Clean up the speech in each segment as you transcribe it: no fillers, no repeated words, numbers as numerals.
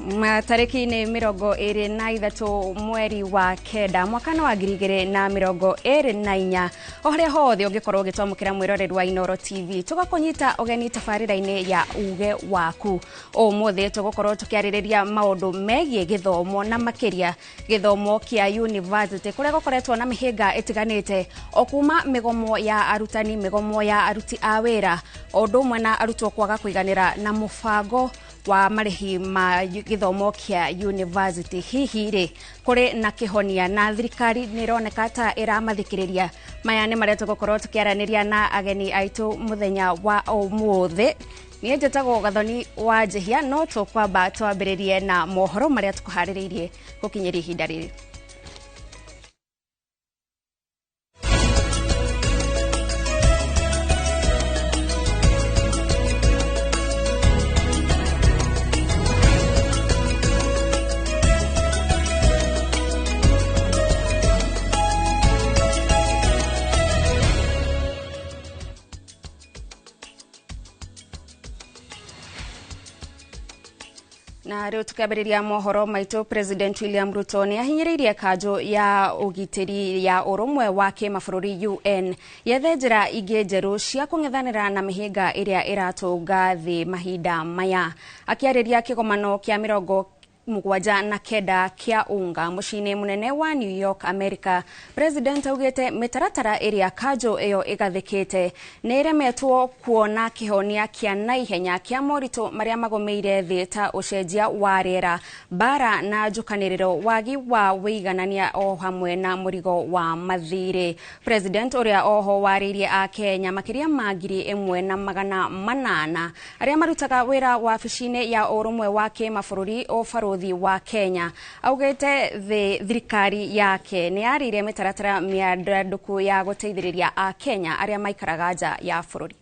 Tariki nĩ 23 mweri wa kenda mwaka wa 2024 o harĩa hothe ũngĩkorwo ũgĩtwamũkĩra mwĩroreri wa Inooro TV tũgakũnyita ũgeni tabarĩra-inĩ ya uge waku. Ũmũthĩ tũgũkorwo tũkĩarĩrĩria maũndũ megiĩ gĩthomo na makĩria gĩthomo kĩa university kũrĩa gũkoretwo na mĩhĩnga ĩtiganĩte o kuma mĩgomo ya arutani, mĩgomo ya aruti a wĩra, o ũndũ ũmwe na arutwo kwaga kũiganĩra na mũbango wa marĩhi ma gĩthomo kĩa university. Hihi rĩ kũrĩ na kĩhonia na thirikari nĩ ĩroneka ta ĩramathikĩrĩria? Maya nĩ marĩa tũgũkorwo tũkĩaranĩria na ageni aitũ mũthenya wa ũmũthĩ. Niĩ njĩtagwo Gathoni wa Njihia, no tũkwamba twambĩrĩrie na mohoro marĩa tũkũharĩrĩirie gũkinyĩria ihinda rĩrĩ. Na rĩu tũkĩambĩrĩria mohoro maitũ, President William Ruto nĩ ahinyĩrĩirie kanjũ ya ũgitĩri ya ũrũmwe wa kĩmabũrũri UN yethe njĩra ingĩ njerũ cia kũng'ethanĩra na mĩhĩnga ĩrĩa ĩratũnga thĩ mahinda maya. Akĩarĩria kĩgomano kĩa 79 kĩa UNGA mũciĩ-inĩ mũnene wa New York, America, President augĩte mĩtaratara ĩrĩa kanjũ ĩyo ĩgathĩkĩte nĩ ĩremetwo kuona kĩhonia kĩa naihenya kĩa moritũ marĩa magũmĩire thĩ ta ũcenjia wa rĩera, mbara na njũkanĩrĩro, wagi wa wĩiganania o hamwe na mũrigo wa mathirĩ. President ũrĩa oho warĩirie a Kenya makĩria ma 1800 arĩa marutaga wĩra wabici-inĩ ya ũrũmwe wa kĩmabũrũri ũbarũthi wa Kenya augĩte thirikari yake nĩ yarĩire mĩtaratara mĩandandũku ya gũteithĩrĩria a Kenya arĩa maikaraga nja ya bũrũri.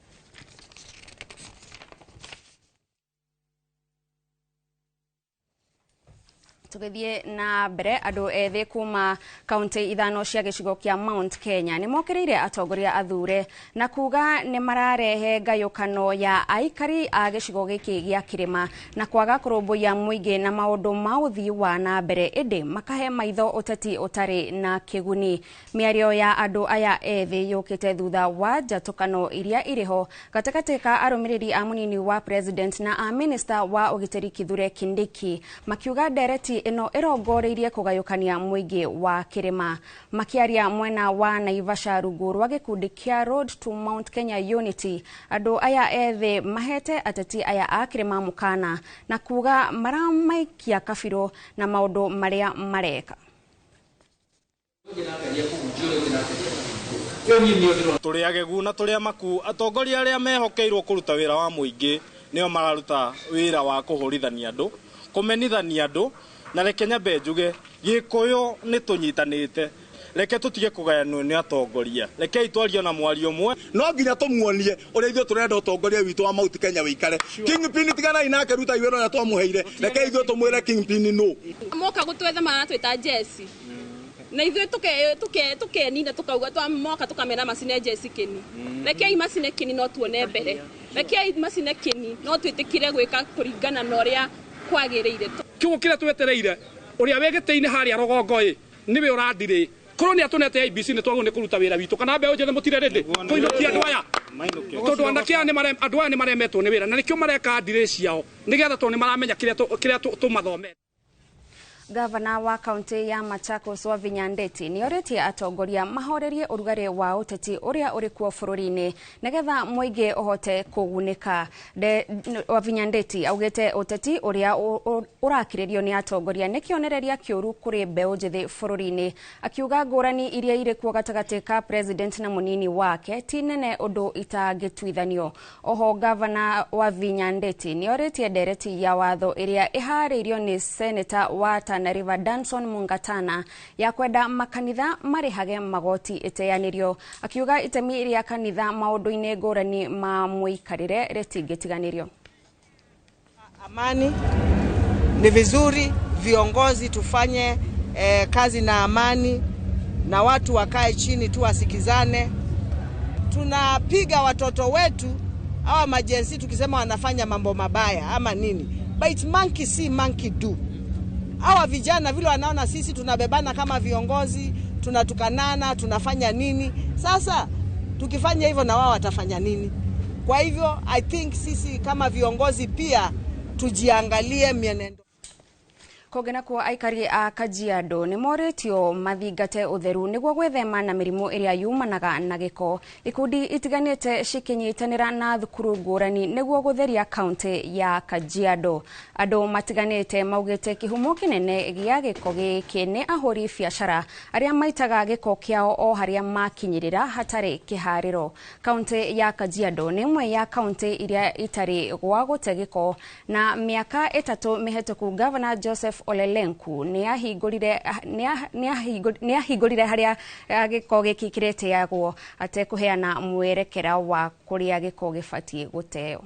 Tũgĩthiĩ na mbere, andũ ethĩ kuma kaunti ithano cia gĩcigo kĩa Mount Kenya nĩ mokĩrĩire atongoria athure na kuga nĩ mararehe ngayũkano ya aikari a gĩcigo gĩkĩ gĩa kĩrĩma na kwaga kũrũmbũiya mũingĩ na maũndũ ma ũthii wa na mbere, ĩndĩ makahe maitho ũteti ũtarĩ na kĩguni. Mĩario ya andũ aya ethĩ yũkĩte thutha wa njatũkano iria irĩho gatagatĩ ka arũmĩrĩri a mũnini wa president na a minister wa ũgitĩri Kithure Kindiki, makiuga ndereti ĩno ĩrongoreirie kũgayũkania mũingĩ wa kĩrĩma. Makĩaria mwena wa Naivasha rungu rwa gĩkundi kĩa Road to Mount Kenya Unity, andũ aya ethĩ mahete ateti aya a kĩrĩma mũkana na kuga maramaikia kabirũ na maũndũ marĩa mareka. Tũrĩ agegu na tũrĩ amaku, atongoria arĩa mehokeirwo kũruta wĩra wa mũingĩ nĩo mararuta wĩra wa kũhũrithania andũ, kũmenithania andũ. Na reke nyambe njuge Gĩkũyũ nĩ tũnyitanĩte, reke tũtige kũgayanwo nĩ atongoria, rekei twario na mwario ũmwe. No nginya tũmuonie ũrĩa ithuĩ tũrenda ũtongoria witũ wa Mount Kenya wĩikare. Kingpin tiganai nake, ruta wĩra ũrĩa twamũheire, rekei ithuĩ tũmwĩre Kingpin no moka gũtwetha maratwĩta Jesse na ithuĩ tũkenina tũkauga twamoka tũkamera macine Jesse kĩni. Rekei macine kĩni no tuone mbere, rekei macine kĩni no twĩtĩkire gwĩka kũringana na ũrĩa kwagĩrĩire. Kiugo kĩrĩa twetereire ũrĩa wĩ gĩtĩ-inĩ harĩa rũgongo ĩ nĩwe ũrandirĩ korwo nĩ atũnete IEBC nĩ twagĩrĩirwo nĩ kũruta wĩra witũ, kana mbeũ njĩthĩ mũtire rĩndĩ kũinũkia andũ aya, tondũ anake aya andũ aya nĩ maremetwo nĩ wĩra na nĩkĩo mareka ndirĩ ciao nĩgetha tondũ nĩ maramenya kĩrĩa tũmathomete. Gavana wa kaunti ya Machakos Wavinya Ndeti nĩ orĩtie atongoria mahorerie ũrugarĩ wa ũteti ũrĩa ũrĩ kuo bũrũri-inĩ nĩgetha mũingĩ ũhote kũgunĩka. Wavinya Ndeti augĩte ũteti ũrĩa ũrakĩrĩrio nĩ atongoria nĩ kĩonereria kĩũru kũrĩ mbeũ njĩthĩ bũrũri-inĩ, akiuga ngũrani iria irĩ kuo gatagatĩ ka president na mũnini wake ti nene ũndũ itangĩtuithanio. Oho Gavana Wavinya Ndeti nĩ orĩtie ndereti ya watho ĩrĩa ĩharĩirio nĩ Senator wa Tana River Danson Mungatana ya kwenda makanitha marĩhage magoti ĩteanĩrio, akiuga itemi rĩa kanitha maũndũ-inĩ ngũrani ma mũikarĩre rĩtingĩtiganĩrio. Amani ni vizuri, viongozi tufanye kazi na amani na watu wakae chini tu wasikizane. Tunapiga watoto wetu hawa majensi tukisema wanafanya mambo mabaya ama nini. But it's monkey see, monkey do. Hawa vijana vile wanaona sisi tunabebana kama viongozi, tunatukanana, tunafanya nini? Sasa tukifanya hivyo na wao watafanya nini? Kwa hivyo I think sisi kama viongozi pia tujiangalie mienendo. Kũngĩ nakuo aikari a Kajiado nĩ morĩtio mathingate ũtheru nĩguo gwĩthema na mĩrimũ ĩrĩa yumanaga na gĩko. Ikundi itiganĩte cikinyitanĩra na thukuru ngũrani nĩguo gũtheria kaunti ya Kajiado. Andũ matiganĩte maugĩte kĩhumo kĩnene gĩa gĩko gĩkĩ nĩ ahũri biacara arĩa maitaga gĩko kĩao o harĩa makinyĩrĩra hatarĩ kĩharĩro. Kaunti ya Kajiado nĩ ĩmwe ya kaunti iria itarĩ gwa gũte gĩko, na mĩaka 3 mĩhetũku Gavana Joseph Olelenku nĩ ahingũrire harĩa gĩko gĩkĩ kĩreteagwo atekũheana mwerekera wa kũrĩa gĩko gĩbatiĩ gũteo.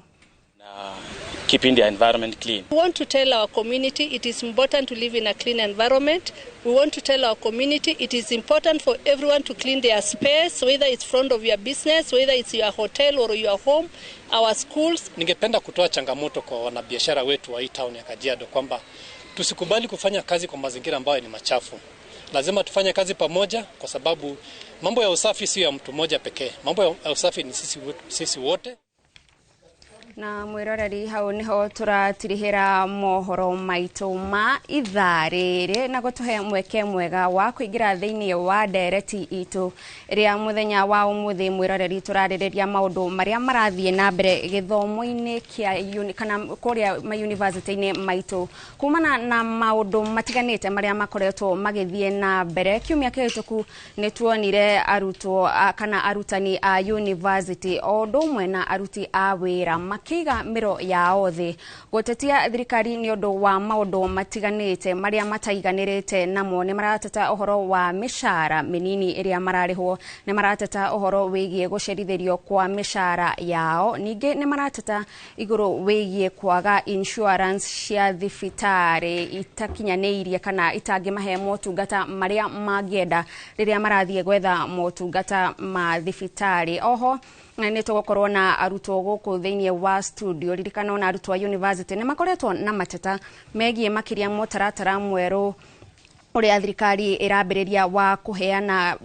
Keeping the environment clean. We want to tell our community it is important to live in a clean environment. We want to tell our community it is important for everyone to clean their space, whether it's front of your business, whether it's your hotel or your home, our schools. Ningependa kutoa changamoto kwa wanabiashara wetu wa hii town ya Kajiado kwamba tusikubali kufanya kazi kwa mazingira ambayo ni machafu. Lazima tufanye kazi pamoja, kwa sababu mambo ya usafi sio ya mtu mmoja pekee. Mambo ya usafi ni sisi wote. Na mwiroreri, hau niho turatirihira mohoro maitu ma ithaa rĩrĩ na gũtũhe mweke mwega wa kũingĩra thĩinĩ wa ndereti itũ ĩrĩa mũthenya wa ũmũthĩ, mwĩroreri, tũrarĩrĩria maũndũ marĩa marathiĩ na mbere gĩthomo-inĩ kĩa kana kũrĩa mayunivasĩtĩ-inĩ maitũ, kumana na maũndũ matiganĩte marĩa makoretwo magĩthiĩ na mbere. Kiumia kĩhĩtũku nĩ tuonire arutwo kana arutani a university o ũndũ ũmwe na aruti a wĩra makiiga mĩro yao thĩ gũtetia thirikari nĩ ũndũ wa maũndũ matiganĩte marĩa mataiganĩrĩte namo. Nĩ marateta ũhoro wa mĩcara mĩnini ĩrĩa mararĩhwo, nĩ marateta ũhoro wĩgiĩ gũcerithĩrio kwa mĩcara yao, ningĩ nĩ marateta igũrũ wĩgiĩ kwaga insurance cia thibitarĩ itakinyanĩirie kana itangĩmahe motungata marĩa mangĩenda rĩrĩa marathiĩ gwetha motungata ma thibitarĩ. Oho nĩ tũgũkorwo na arutwo gũkũ thĩinĩ wa studio. Ririkana ona arutwo a university nĩ makoretwo na mateta megiĩ makĩria mũtaratara mwerũ ũrĩa thirikari ĩrambĩrĩria wa kũheana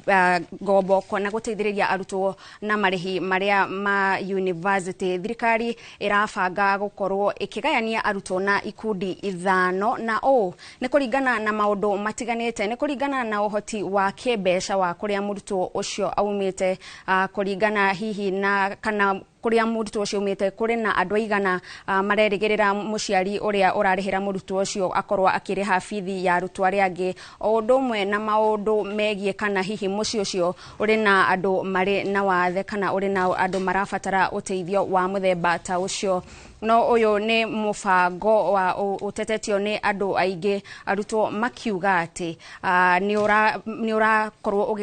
ngombo na gũteithĩrĩria arutwo na marĩhi marĩa ma university. Thirikari ĩrabanga gũkorwo ĩkĩgayania arutwo na ikundi 5, na ũũ nĩ kũringana na maũndũ matiganĩte, nĩ kũringana na ũhoti wa kĩmbeca wa kũrĩa mũrutwo ũcio aumĩte, kũringana hihi na kana kũrĩa mũrutwo ũcio aumĩte kũrĩ na andũ aigana marerĩgĩrĩra mũciari ũrĩa ũrarĩhĩra mũrutwo ũcio akorwo akĩrĩha bithi ya arutwo arĩa angĩ, o ũndũ ũmwe na maũndũ megiĩ kana hihi mũciĩ ũcio ũrĩ na andũ marĩ na wathe kana ũrĩ na andũ marabatara ũteithio wa mũthemba ta ũcio. No ũyũ nĩ mũbango wa ũtetetio nĩ andũ aingĩ, arutwo makiuga atĩ nĩ ũrakorwo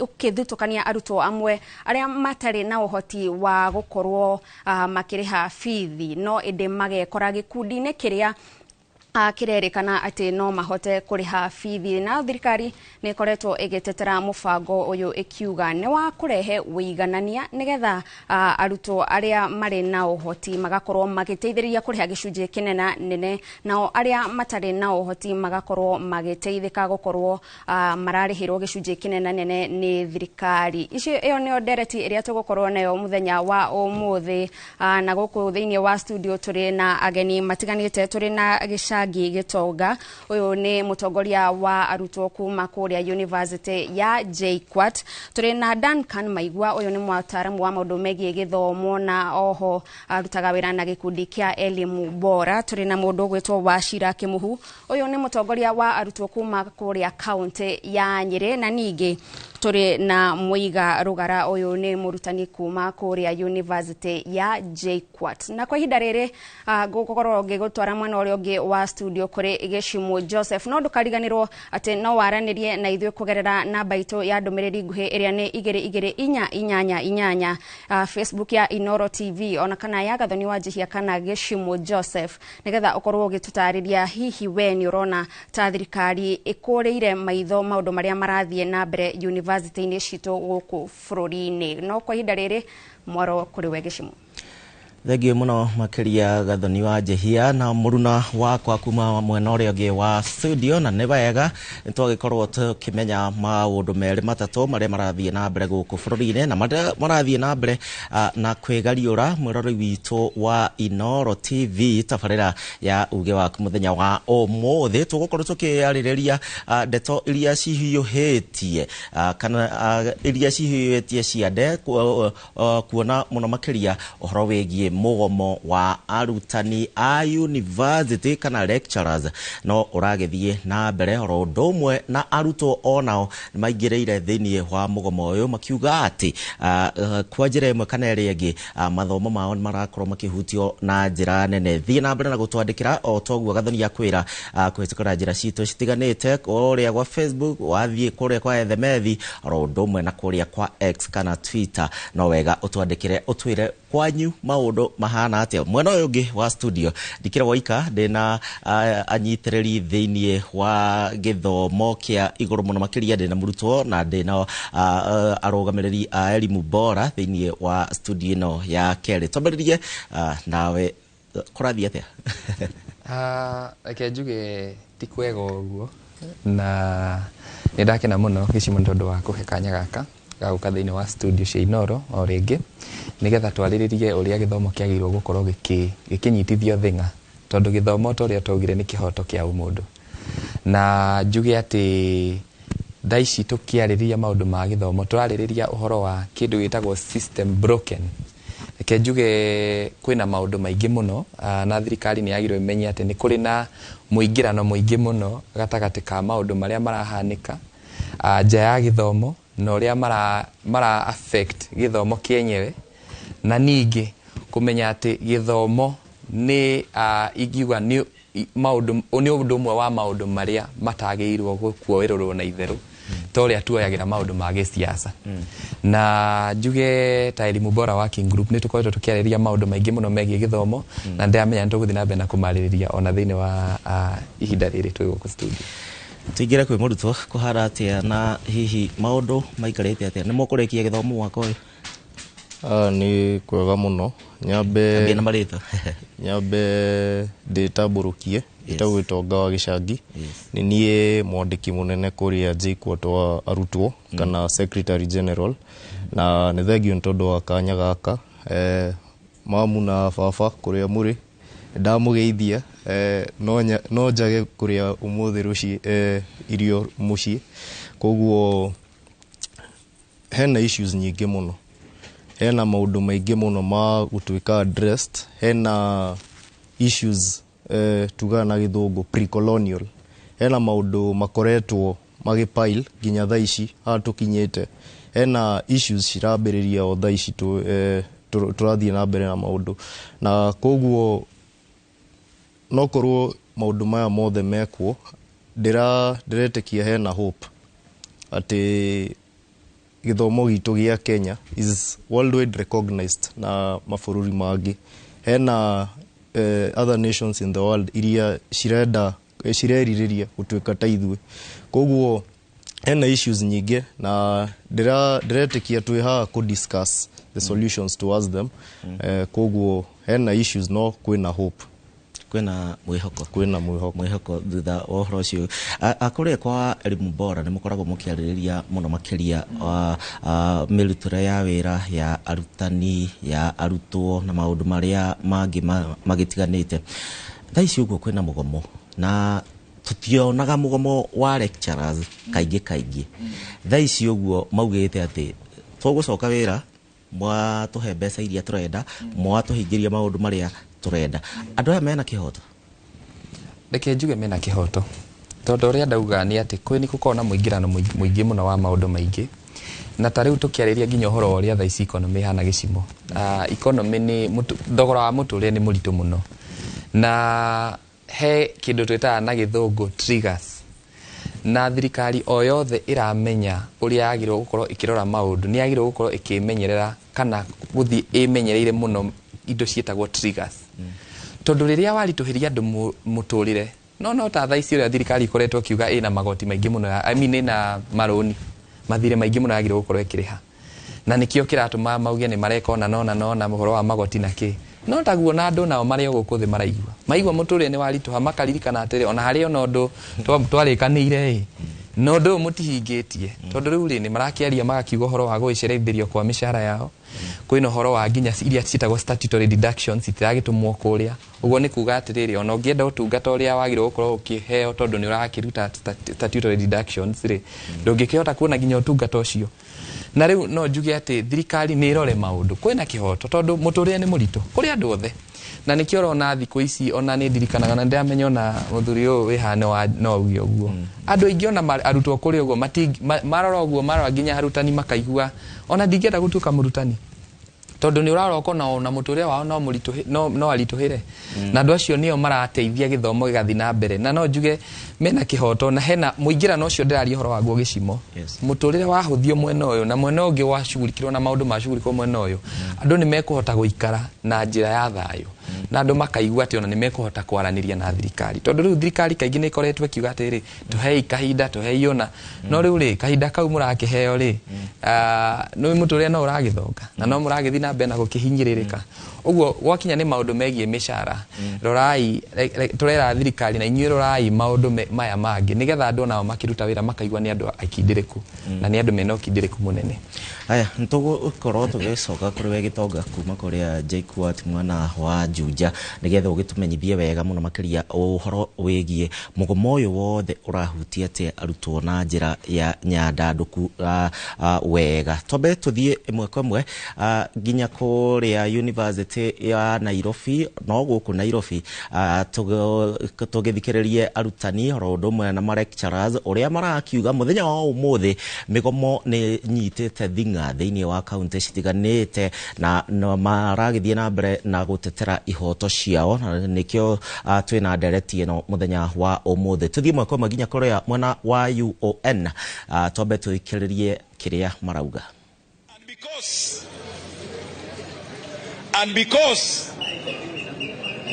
ũkĩthutũkania arutwo amwe arĩa matarĩ na ũhoti wa gũkorwo makĩrĩha bithi, no ĩndĩ magekora gĩkundi-inĩ kĩrĩa kĩrerĩkana atĩ no mahote kũrĩha bithi. Na thirikari nĩ ĩkoretwo ĩgĩtetera mũbango ũyũ ĩkiuga nĩ wa kũrehe ũiganania nĩgetha arutwo arĩa marĩ na ũhoti magakorwo magĩteithĩrĩria kũrĩha gĩcunjĩ kĩnene nene, nao arĩa matarĩ na ũhoti magakorwo magĩteithĩka gũkorwo mararĩhĩrwo gĩcunjĩ kĩnene nene nĩ thirikari. Icio ĩyo nĩyo ndereti ĩrĩa tũgũkorwo nayo mũthenya wa ũmũthĩ, na gũkũ thĩinĩ wa studio tũrĩ na ageni matiganĩte. Tũrĩ na Gĩcangi Gĩtonga, ũyũ nĩ mũtongoria wa arutwo kuma kũrĩa University ya JKUAT. Tũrĩ na Duncan Maigua, ũyũ nĩ mwataaramu wa maũndũ megiĩ gĩthomo na oho arutaga wĩra na gĩkundi kĩa Elimu Bora. Tũrĩ na mũndũ ũgwĩtwo Wachira Kĩmuhu, ũyũ nĩ mũtongoria wa arutwo kuma kũrĩa kaunti ya Nyĩrĩ, na ningĩ tũrĩ na Mũiga Rũgara, ũyũ nĩ mũrutani kuma kũrĩa University ya JKUAT. Na kwa ihinda rĩrĩ ngũkorwo ngĩgũtwara mwena ũrĩa ũngĩ wa studio kũrĩ Gĩcimu Joseph, no ndũkariganĩrwo atĩ no waranĩrie na ithuĩ kũgerera namba itũ ya ndũmĩrĩri nguhĩ ĩrĩa nĩ 22488, Facebook ya Inoro TV ona kana ya Gathoni wa Njihia kana Gĩcimu Joseph, nĩgetha ũkorwo ũgĩtũtarĩria hihi we nĩ ũrona ta thirikari ĩkũrĩire maitho maũndũ marĩa marathiĩ na mbere university-inĩ citũ gũkũ bũrũri-inĩ. No kwa ihinda rĩrĩ, mwaro kũrĩ we, Gĩcimu. Thengiũ mũno makĩria Gathoni wa Njehia na mũruna wakwa kuma mwena ũrĩa ũngĩ wa studio. Na nĩ wega nĩtwagĩkorwo tũkĩmenya maũndũ merĩ matatũ marĩa marathiĩ na mbere gũkũ bũrũri-inĩ na marĩa marathiĩ na mbere na kwĩgariũra mwĩrori witũ wa Inooro TV tabarĩra ya uge waku mũthenya wa ũmũthĩ. Tũgũkorwo tũkĩarĩrĩria ndeto iria cihiũhĩtie kana iria cihiũhĩtie ciande kuona mũno makĩria ũhoro wĩgiĩ mũgomo wa arutani a university kana lecturers no ũragĩthiĩ na mbere. Oro ũndũ ũmwe na arutwo onao nĩ maingĩrĩire thĩinĩ wa mũgomo ũyũ makiuga atĩ kwa njĩra ĩmwe kana ĩrĩa ĩngĩ mathomo mao nĩ marakorwo makĩhutio na njĩra nene. Thiĩ na mbere na gũtwandĩkĩra o toguo Gathoni akwĩra kũhĩtũkĩra njĩra citũ citiganĩte kũrĩa gwa Facebook, wathiĩ kũrĩa kwa Ethemethi, oro ũndũ ũmwe na kũrĩa kwa X kana Twitter. No wega ũtwandĩkĩre ũtwĩre kwanyu maũndũ mahana atĩa. Mwena ũyũ ũngĩ wa studio ndikĩra waika ndĩna anyitĩrĩri thĩinĩ wa gĩthomo kĩa igũrũ mũno makĩria, ndĩna mũrutwo na ndĩna arũgamĩrĩri a Elimu Bora thĩinĩ wa studio ĩno ya kerĩ. Twambĩrĩrie nawe, kũrathiĩ atĩa? Reke njuge ti kwega ũguo, na nĩ ndakena mũno gĩcimo nĩ tondũ wa kũhe kanya gaka ga gũka thĩinĩ wa studio cia Inooro o rĩngĩ nĩgetha twarĩrĩrie ũrĩa gĩthomo kĩagĩrĩirwo gũkorwo gĩkĩnyitithio thing'a, tondũ gĩthomo ta ũrĩa twaugire nĩ kĩhoto kĩa ũmũndũ. Na njuge atĩ thaa ici tũkĩarĩrĩria maũndũ ma gĩthomo tũrarĩrĩria ũhoro wa kĩndũ gĩtagwo system broken. Reke njuge kwĩna maũndũ maingĩ mũno, na thirikari nĩ yagĩrĩirwo ĩmenye atĩ nĩ kũrĩ na mũingĩrano mũingĩ mũno gatagatĩ ka maũndũ marĩa marahanĩka nja ya gĩthomo na ũrĩa mara affect gĩthomo kĩenyewe, na ningĩ kũmenya atĩ gĩthomo nĩ ingiuga nĩ maũndũ nĩ ũndũ ũmwe wa maũndũ marĩa matagĩrĩirwo kuoererwo na itherũ ta ũrĩa tuoyagĩra maũndũ ma gĩsiasa. Na njuge ta Elimu Bora Working Group nĩ tũkoretwo tũkĩarĩrĩria maũndũ maingĩ mũno megiĩ gĩthomo, na ndĩramenya nĩ tũgũthiĩ na mbere na kũmarĩrĩria ona thĩinĩ wa ihinda rĩrĩ twĩ gũkũ studio. Tũingĩre kwĩ mũrutwo, kũhara atĩa na hihi maũndũ maikarĩte atĩa? Nĩ mũkũrĩkia gĩthomo mwaka ũyũ? Nĩ kwega mũno. Nyambe Ambia na marĩtwa. Nyambe ndĩtambũrũkie, njĩtagwo Gĩtonga wa Gĩcangi. Nĩ niĩ mwandĩki mũnene kũrĩa JKUAT wa arutwo kana secretary general, na nĩ thengiũ nĩ tondũ wa kanya gaka. Mamu na baba kũrĩa mũrĩ ndamũgeithia, no njage kũrĩa ũmũthĩ rũciĩ irio mũciĩ. Koguo hena issues nyingĩ mũno, hena maũndũ maingĩ mũno ma gũtuĩka addressed, hena issues tugaga na gĩthũngũ pre-colonial, hena maũndũ makoretwo magĩpile nginya thaa ici haha tũkinyĩte, hena issues cirambĩrĩria o thaa ici tũrathiĩ na mbere na maũndũ, na koguo no korwo maũndũ maya mothe mekwo ndĩretĩkia hena hope atĩ gĩthomo gitũ gĩa Kenya is worldwide recognized na mabũrũri mangĩ. Hena other nations in the world iria cirenda cirerirĩria gũtuĩka ta ithuĩ. Koguo hena issues nyingĩ na ndĩretĩkia twĩ haha kũ discuss the solutions towards them. Koguo hena issues no kwĩna hope. Kwĩna mwĩhoko. Kwĩna mwĩhoko. Mwĩhoko thutha wa ũhoro ũcio. Kũrĩa kwa Elimu Bora nĩ mũkoragwo mũkĩarĩrĩria mũno makĩria mĩrutĩre ya wĩra ya arutani, ya arutwo na maũndũ marĩa mangĩ magĩtiganĩte. Thaa ici ũguo kwĩna mũgomo na tũtionaga mũgomo wa lecturers kaingĩ kaingĩ. Thaa ici ũguo maugĩte atĩ tũgũcoka wĩra mwatũhe mbeca iria tũrenda, mwatũhingĩria maũndũ marĩa tũrenda. Andũ aya mena kĩhoto? Reke njuge mena kĩhoto, tondũ ũrĩa ndauga nĩ atĩ kwĩ nĩ gũkoragwo na mũingĩrano mũingĩ mũno wa maũndũ maingĩ, na ta rĩu tũkĩarĩria nginya ũhoro wa ũrĩa thaa ici economy ĩhana gĩcimo. Economy nĩ thogora wa mũtũrĩre nĩ mũritũ mũno, na he kĩndũ twĩtaga na gĩthũngũ triggers, na thirikari o yothe ĩramenya ũrĩa yagĩrĩirwo gũkorwo ĩkĩrora maũndũ nĩ yagĩrĩirwo gũkorwo ĩkĩmenyerera kana gũthiĩ ĩmenyereire mũno indo ciĩtagwo triggers. Tondũ rĩrĩa waritũhĩria andũ mũtũrĩre, no ta thaa ici ũrĩa thirikari ĩkoretwo ĩkiuga ĩna magoti maingĩ mũno, I mean ĩna marũni mathirĩ maingĩ mũno yagĩrĩirwo gũkorwo ĩkĩrĩha, na nĩkĩo kĩratũma mauge nĩ mareka ona nona nona ũhoro wa magoti na kĩ. No taguo na andũ nao marĩ o gũkũ thĩ maraigua maigua mũtũrĩre nĩ waritũha, makaririkana atĩrĩ ona harĩ ona ũndũ twarĩkanĩire ĩ na ũndũ ũyũ mũtihingĩtie, tondũ rĩu rĩ nĩ marakĩaria magakiuga ũhoro wa gũgĩcerithĩrio kwa mĩcara yao, kwĩna ũhoro wa nginya iria ciĩtagwo statutory deductions itiragĩtũmwo kũrĩa. Ũguo nĩ kuga atĩrĩrĩ, ona ũngĩenda ũtungata ũrĩa wagĩrĩirwo gũkorwo ũkĩheo tondũ nĩ ũrakĩruta statutory deductions rĩ, ndũngĩkĩhota kuona nginya ũtungata ũcio. Na rĩu no njuge atĩ thirikari nĩ ĩrore maũndũ kwĩna kĩhoto, tondũ mũtũrĩre nĩ mũritũ kũrĩ andũ othe, na nĩkĩo ũrona thikũ ici ona nĩ ndirikanaga na ndĩramenya ona mũthuri ũyũ wĩ haha no auge ũguo, andũ aingĩ ona arutwo kũrĩ ũguo marora ũguo marora nginya arutani makaigua ona ndingĩenda gũtuĩka mũrutani, tondũ nĩ ũrarora ũkona ona mũtũrĩre wao no mũritũhĩ no aritũhĩre, na andũ acio nĩo marateithia gĩthomo gĩgathiĩ na mbere. Na no njuge mena kĩhoto na hena mũingĩrano ũcio ndĩraria ũhoro waguo gĩcimo, mũtũrĩre wahũthio mwena ũyũ na mwena ũngĩ wacugurikirwo na maũndũ macugurikirwo mwena ũyũ, andũ nĩ mekũhota gũikara na njĩra ya thayũ, na andũ makaigua atĩ ona nĩ mekũhota kwaranĩria na thirikari, tondũ rĩu thirikari kaingĩ nĩ ĩkoretwo ĩkiuga atĩrĩ tũhei kahinda, tũhei ũna, no rĩu rĩ kahinda kau mũrakĩheo rĩ nĩ mũtũrĩre no ũragĩthonga na no mũragĩthiĩ na mbere na gũkĩhinyĩrĩrĩka. Ũguo gwakinya nĩ maũndũ megiĩ mĩcara, rorai tũrera thirikari na inyuĩ rorai maũndũ maya mangĩ nĩgetha andũ nao makĩruta wĩra makaigua nĩ andũ akindĩrĩku na nĩ andũ mena ũkindĩrĩku mũnene. Aya, nĩtũgũkorwo tũgĩcoka kũrĩ we Gĩtonga kuma kũrĩa JKUAT mwena wa Juja nĩgetha ũgĩtũmenyithie wega mũno makĩria ũhoro wĩgiĩ mũgomo ũyũ wothe ũrahutia atĩa arutwo na njĩra ya nyandandũku wega. Twambe tũthiĩ ĩmwe kwa ĩmwe nginya kũrĩa University ya Nairobi, no gũkũ Nairobi tũgĩthikĩrĩrie arutani oro ũndũ ũmwe na ma-lecturers ũrĩa marakiuga mũthenya wa ũmũthĩ mĩgomo nĩ nyitĩte thing'a thĩinĩ wa kaunti citiganĩte na maragĩthiĩ na mbere na gũtetera ihoto ciao, na nĩkĩo twĩna ndereti ĩno mũthenya wa ũmũthĩ. Tũthiĩ ĩmwe kwa ĩmwe nginya kũrĩa mwena wa UON, twambe tũthikĩrĩrie kĩrĩa marauga. And because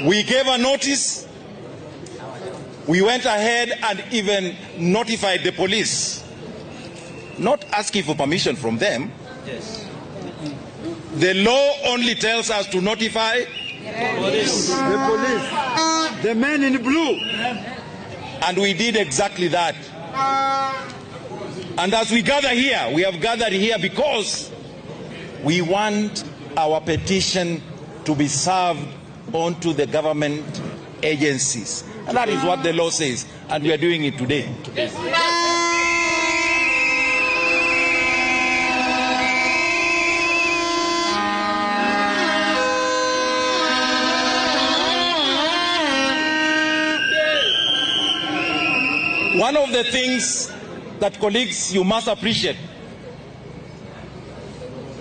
we gave a notice, we went ahead and even notified the police, not asking for permission from them. Yes. The law only tells us to notify the police. The police. The men in blue. And we did exactly that. And as we gather here, we have gathered here because we want our petition to be served onto the government agencies. And that is what the law says, and we are doing it today. Yes. One of the things that, colleagues, you must appreciate,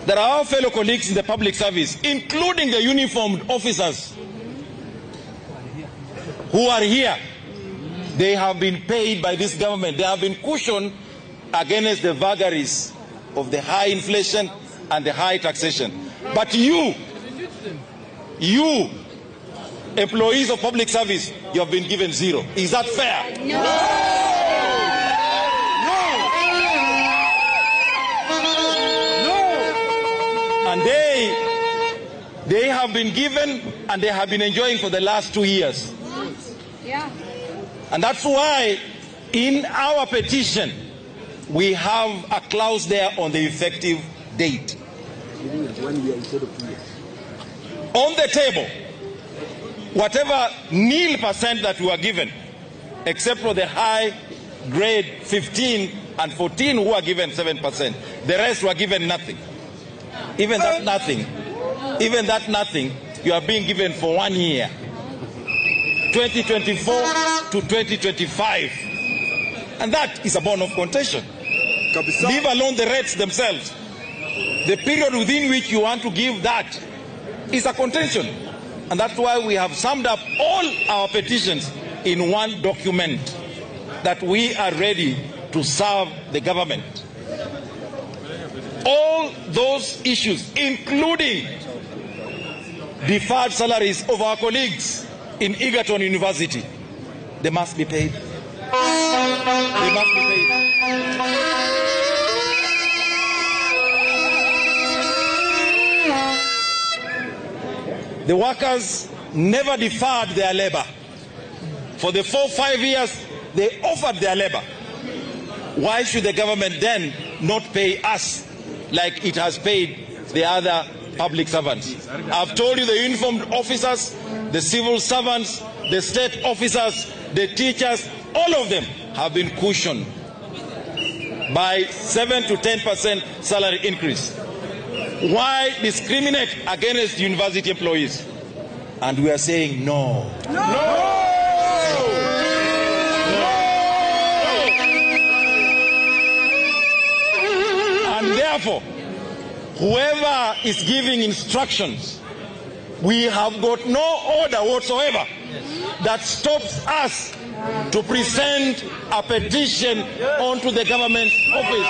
that our fellow colleagues in the public service, including the uniformed officers who are here, they have been paid by this government. They have been cushioned against the vagaries of the high inflation and the high taxation. But you employees of public service, you have been given zero. Is that fair? No. And they have been given and they have been enjoying for the last 2 years. Yeah. And that's why in our petition, we have a clause there on the effective date. 1 year instead of 2 years. On the table, whatever 0% that we were given, except for the high grade 15 and 14 who are given 7%, the rest were given nothing. Even that nothing, you are being given for 1 year, 2024 to 2025. And that is a bone of contention. Leave alone the rates themselves. The period within which you want to give that is a contention. And that's why we have summed up all our petitions in one document, that we are ready to serve the government. All those issues, including deferred salaries of our colleagues in Egerton University, they must be paid. They must be paid. The workers never deferred their labor. For the 4, 5 years, they offered their labor. Why should the government then not pay us like it has paid the other public servants? I've told you the uniformed officers, the civil servants, the state officers, the teachers, all of them have been cushioned by 7 to 10% salary increase. Why discriminate against university employees? And we are saying no. No! And therefore, whoever is giving instructions, we have got no order whatsoever that stops us to present a petition onto the government office.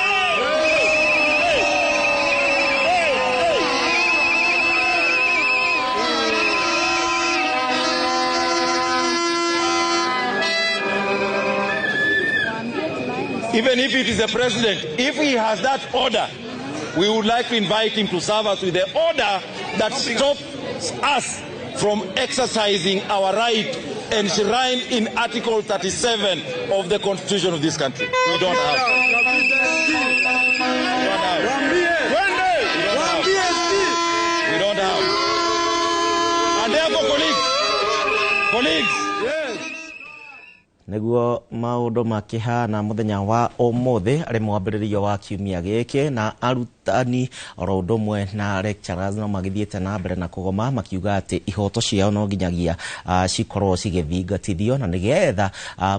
Even if it is the president, if he has that order, we would like to invite him to serve us with the order that stops us from exercising our right enshrined in Article 37 of the Constitution of this country. We don't have. We don't have. And therefore, colleagues, colleagues, Niguo maundu makihana muthenya wa umuthi ari mwambĩrĩrio wa kiumia gĩkĩ, na arutani oro ũndũ ũmwe na lecturers no magĩthiĩte na mbere na kũgoma makiuga atĩ ihoto ciao no nginyagia cikorwo cigĩthingatithio na nĩgetha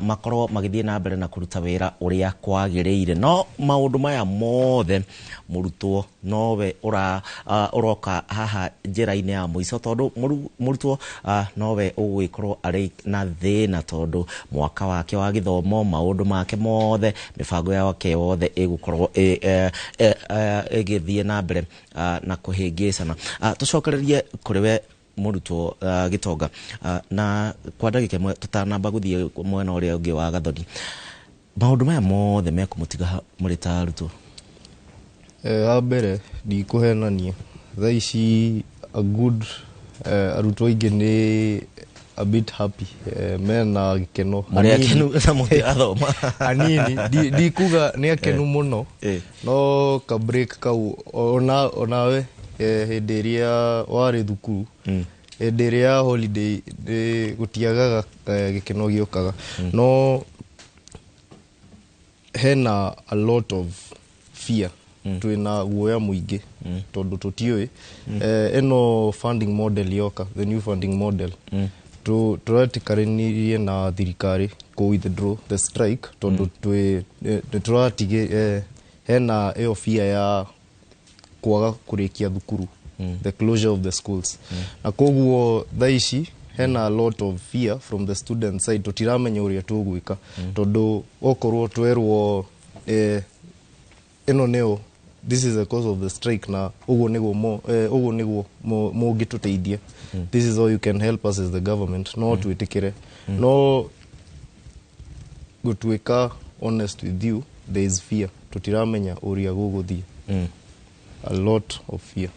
makorwo magĩthiĩ na mbere na kũruta wĩra ũrĩa kwagĩrĩire. No maũndũ maya mothe, mũrutwo nowe ũra ũroka haha njĩra-inĩ ya mũico, tondũ mũrutwo nowe ũgũgĩkorwo arĩ na thĩna, tondũ mwaka wake wa gĩthomo, maũndũ make mothe, mĩbango yake yothe ĩgũkorwo ĩgĩthiĩ na mbere na kũhĩngĩcana. Tũcokererie kũrĩ we mũrutwo Gĩtonga, na kwa ndagĩka ĩmwe tũtanamba gũthiĩ mwena ũrĩa ũngĩ wa Gathoni, maũndũ maya mothe mekũmũtiga mũrĩ ta arutwo? Wa mbere, ndikũhenania, thaa ici a good arutwo aingĩ nĩ a bit happy, mena gĩkeno. Marĩ akenu na mũtirathoma. Anini. Ndikuga nĩ akenu mũno, no ka break kau ona onawe hĩndĩ ĩrĩa warĩ thukuru, hĩndĩ ĩrĩa ya holiday gũtiagaga gĩkeno gĩũkaga, no hena a lot of fear, twĩna guoya mũingĩ tondũ tũtiũĩ ĩno funding model yoka, the new funding model. Tũretĩkanĩrie na thirikari kũ withdraw the strike tondũ twĩ nĩ tũratigĩ hena ĩyo fear ya kwaga kũrĩkia thukuru, the closure of the schools, na koguo thaa ici hena a lot of fear from the student side. Tũtiramenya ũrĩa tũgwĩka tondũ okorwo twerwo ĩno nĩyo, this is the cause of the strike, na ũguo nĩguo ũguo nĩguo mũngĩtũteithia, this is how you can help us as the government, no twĩtĩkĩre. No gũtuĩka honest with you, there is fear, tũtiramenya ũrĩa gũgũthiĩ, a lot of fear.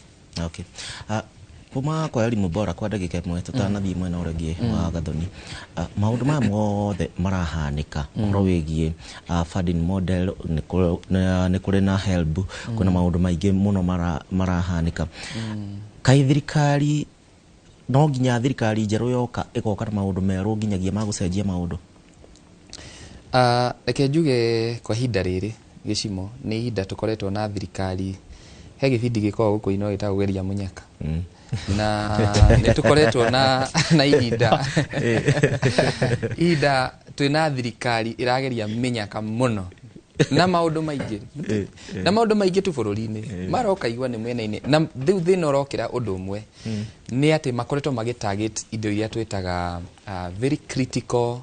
Okay. Kuma kwa Elimu Bora, kwa ndagĩka ĩmwe tũtanathiĩ mwena ũrĩa ũngĩ wa Gathoni, maũndũ maya mothe marahanĩka ũhoro wĩgiĩ funding model, nĩ kũrĩ na HELB, kwĩna maũndũ maingĩ mũno marahanĩka. Kaĩ thirikari no nginya thirikari njerũ yoka ĩgoka na maũndũ merũ nginyagia ma gũcenjia maũndũ? Reke njuge kwa ihinda rĩrĩ gĩcimo nĩ ihinda tũkoretwo na thirikari, he gĩbindi gĩkoragwo gũkũ ino gĩtagwo Geria Mũnyaka, na nĩ tũkoretwo na ihinda twĩna thirikari ĩrageria mĩnyaka mũno na maũndũ maingĩ, na maũndũ maingĩ tu bũrũri-inĩ maroka igua nĩ mwena-inĩ, na rĩu thĩna ũrokĩra ũndũ ũmwe nĩ atĩ makoretwo magĩ target indo iria twĩtaga very critical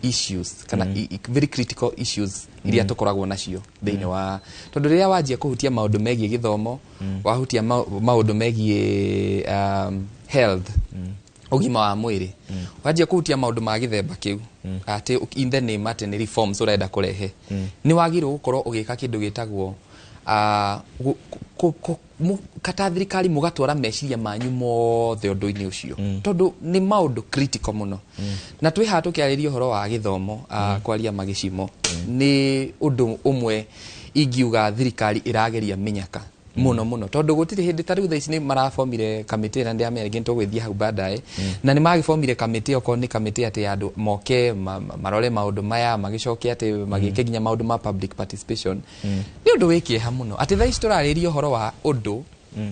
issues kana very critical issues iria tũkoragwo nacio thĩinĩ wa, tondũ rĩrĩa wanjia kũhutia maũndũ megiĩ gĩthomo, wahutia maũndũ megiĩ health, ũgima wa mwĩrĩ, wanjia kũhutia maũndũ ma gĩthemba kĩu atĩ in the name atĩ nĩ reforms ũrenda kũrehe, nĩ wagĩrĩirwo gũkorwo ũgĩka kĩndũ gĩtagwo Kata thirikari mugatwara meciria manyu mothe ũndũ-inĩ ũcio, tondũ nĩ maũndũ critical mũno. Na twĩ haha tũkĩarĩria ũhoro wa gĩthomo, kwaria magĩcimo nĩ ũndũ ũmwe ingiuga thirikari ĩrageria mĩnyaka mũno mũno, tondũ gũtirĩ hĩndĩ ta rĩu thaa ici nĩ marabomire kamĩtĩ, na ndĩramenya rĩngĩ nĩtũgũgĩthiĩ hau baadaye, na nĩ magĩbomire kamĩtĩ, okorwo nĩ kamĩtĩ atĩ ya andũ moke marore maũndũ maya, magĩcoke atĩ magĩke nginya maũndũ ma public participation. Nĩ ũndũ wĩ kĩeha mũno atĩ thaa ici tũrarĩria ũhoro wa ũndũ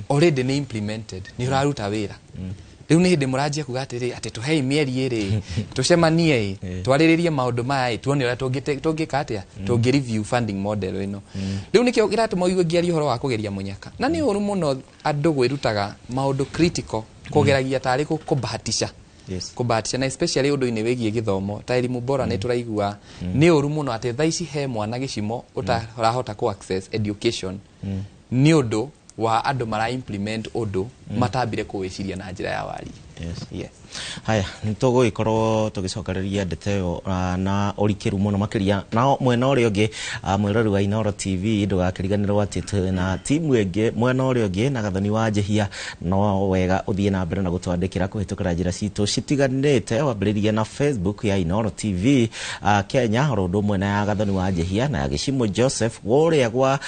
already nĩ implemented, nĩ ũraruta wĩra. Rĩu nĩ hĩndĩ mũranjia kuga atĩrĩ atĩ tũhei mĩeri ĩrĩ tũcemanie ĩ, twarĩrĩrie maũndũ maya ĩ, tuone ũrĩa tũngĩka atĩa, tũngĩ review funding model ĩno. Rĩu nĩkĩo kĩratũma ũigue ngĩaria ũhoro wa kũgeria mũnyaka, na nĩ ũru mũno andũ gwĩrutaga maũndũ critical kũgeragia tarĩ kũbahatisha. Kũbahatisha, na especially ũndũ-inĩ wĩgiĩ gĩthomo ta elimu bora, nĩ tũraigua nĩ ũru mũno atĩ thaa ici he mwana gĩcimo ũtarahota kũ access education nĩ ũndũ wa andũ mara implement ũndũ matambire kũwĩciria na njĩra ya wari. Yes. Haya, nĩtũgũgĩkorwo tũgĩcokereria ndeto ĩyo na ũrikĩru mũno makĩria. Nao mwena ũrĩa ũngĩ, mwĩrori wa Inooro TV, ndũgakĩriganĩrwo atĩ twĩna timu ĩngĩ mwena ũrĩa ũngĩ na Gathoni wa Njehia. No wega ũthiĩ na mbere na gũtwandĩkĩra kũhĩtũkĩra njĩra citũ citiganĩte, wambĩrĩrie na Facebook ya Inooro TV Kenya, oro ũndũ ũmwe na ya Gathoni wa Njehia na ya Gĩcimo Joseph kũrĩa gwa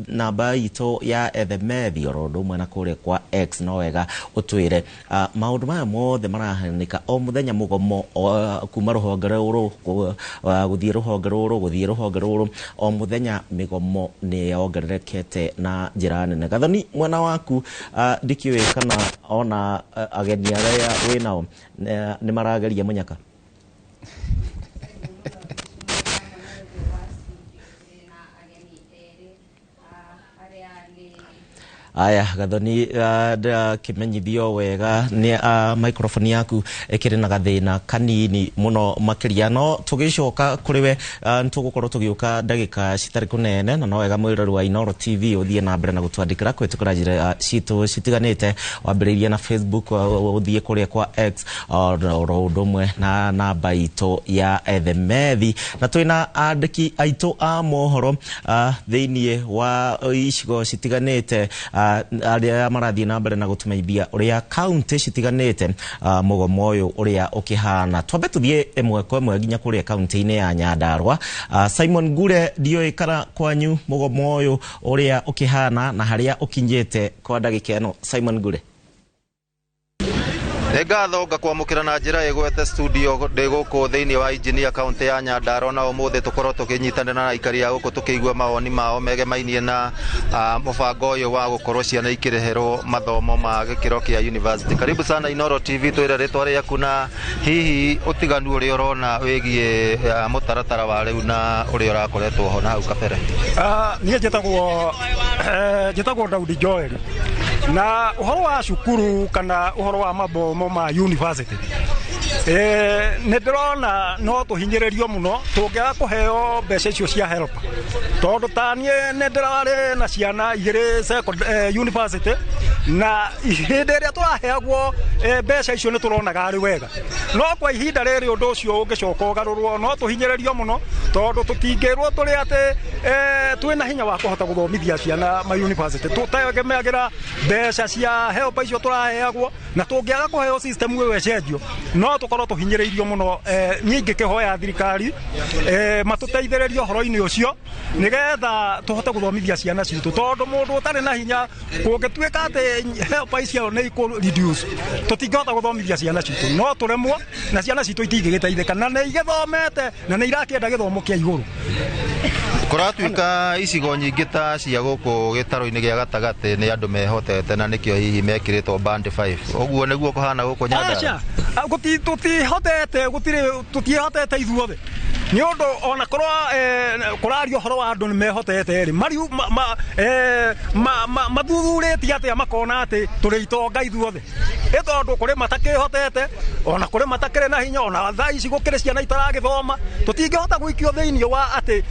namba itũ ya Ethemethi, oro ũndũ ũmwe na kũrĩa kwa X. No wega ũtwĩre maũndũ maya mothe marahanĩka o mũthenya, mũgomo kuma rũhonge rũrũ gũthiĩ rũhonge rũrũ gũthiĩ rũhonge rũrũ, o mũthenya mĩgomo nĩ yongererekete na njĩra nene. Gathoni, mwena waku, ndikĩũĩ kana ona ageni arĩa wĩnao nĩ marageria mũnyaka. Aya, Gathoni, ndĩrakĩmenyithio wega nĩ microphone yaku ĩkĩrĩ na gathĩna kanini mũno makĩria, no tũgĩcoka kũrĩ we nĩtũgũkorwo tũgĩũka ndagĩka citarĩ kũnene. Na no wega mwĩrori wa Inooro TV ũthiĩ na mbere na gũtwandĩkĩra kũhĩtũkĩra njĩra citũ citiganĩte, wambĩrĩirie na Facebook, ũthiĩ kũrĩa kwa X, oro ũndũ ũmwe na namba itũ ya Ethemethi. Na twĩna andĩki aitũ a mohoro thĩiniĩ wa icigo citiganĩte, arĩa marathiĩ na mbere na gũtũmenyithia ũrĩa kaunti citiganĩte mũgomo ũyũ ũrĩa ũkĩhana. Twambe tũthiĩ ĩmwe kwa ĩmwe nginya kũrĩa kaunti-inĩ ya Nyandarua. Simon Ngure, ndiũĩ kana kwanyu mũgomo ũyũ ũrĩa ũkĩhana na harĩa ũkinyĩte kwa ndagĩka ĩno. Simon Ngure. Nĩ ngatho ngakwamũkĩra na njĩra ĩgwete studio ndĩ gũkũ thĩinĩ wa Engineer kaunti ya Nyandarua, na ũmũthĩ tũkorwo tũkĩnyitanĩra na aikari a gũkũ tũkĩigua mawoni mao megemainie na mũbango ũyũ wa gũkorwo ciana ikĩrĩhĩrwo mathomo ma gĩkĩro kĩa university. Karibu sana Inooro TV, twĩre rĩtwa rĩaku na hihi ũtiganu ũrĩa ũrona wĩgiĩ mũtaratara wa rĩu na ũrĩa ũrakoretwo ho na hau kabere. Niĩ njĩtagwo Daudi Joel, na ũhoro wa cukuru kana ũhoro wa mathomo ma university, nĩ ndĩrona no tũhinyĩrĩrio mũno tũngĩaga kũheo mbeca icio cia help, tondũ ta niĩ nĩ ndĩrarĩ na ciana igĩrĩ university, na hĩndĩ ĩrĩa tũraheagwo mbeca icio nĩ tũronaga arĩ wega, no kwa ihinda rĩrĩ ũndũ ũcio ũngĩcoka ũgarũrwo no tũhinyĩrĩrio mũno, tondũ tũtingĩrwo tũrĩ atĩ twĩna hinya wa kũhota gũthomithia ciana ma university, tũtegemeagĩra mbeca cia help icio tũraheagwo, na tũngĩaga kũheo system ĩyo ĩcenjio no tũkorwo tũhinyĩrĩirio mũno. Niĩ ingĩkĩhoya thirikari matũteithĩrĩrie ũhoro-inĩ ũcio nĩgetha tũhote gũthomithia ciana citũ, tondũ mũndũ ũtarĩ na hinya kũngĩtuĩka atĩ help icio nĩ ikũ reduce, tũtingĩhota gũthomithia ciana citũ, no tũremwo na ciana citũ itingĩgĩteithĩka, na nĩ igĩthomete na nĩ irakĩenda gĩthomo kĩa igũrũ. Kũratuĩka icigo nyingĩ ta cia gũkũ gĩtarũ-inĩ gĩa gatagatĩ nĩ andũ mehotete na nĩkĩo hihi mekĩrĩtwo band 5, ũguo nĩguo kũhana gũkũ Nyandarua? Tũtihotete, gũtirĩ tũtiĩhotete ithuothe, nĩ ũndũ ona korwo kũraria ũhoro wa andũ nĩ mehotete rĩ, mathuthurĩtie atĩa makona atĩ tũrĩ itonga ithuothe, ĩ tondũ kũrĩ matakĩhotete, ona kũrĩ matakĩrĩ na hinya, ona thaa ici gũkĩrĩ ciana itaragĩthoma, tũtingĩhota gũikio thĩinĩ wa atĩ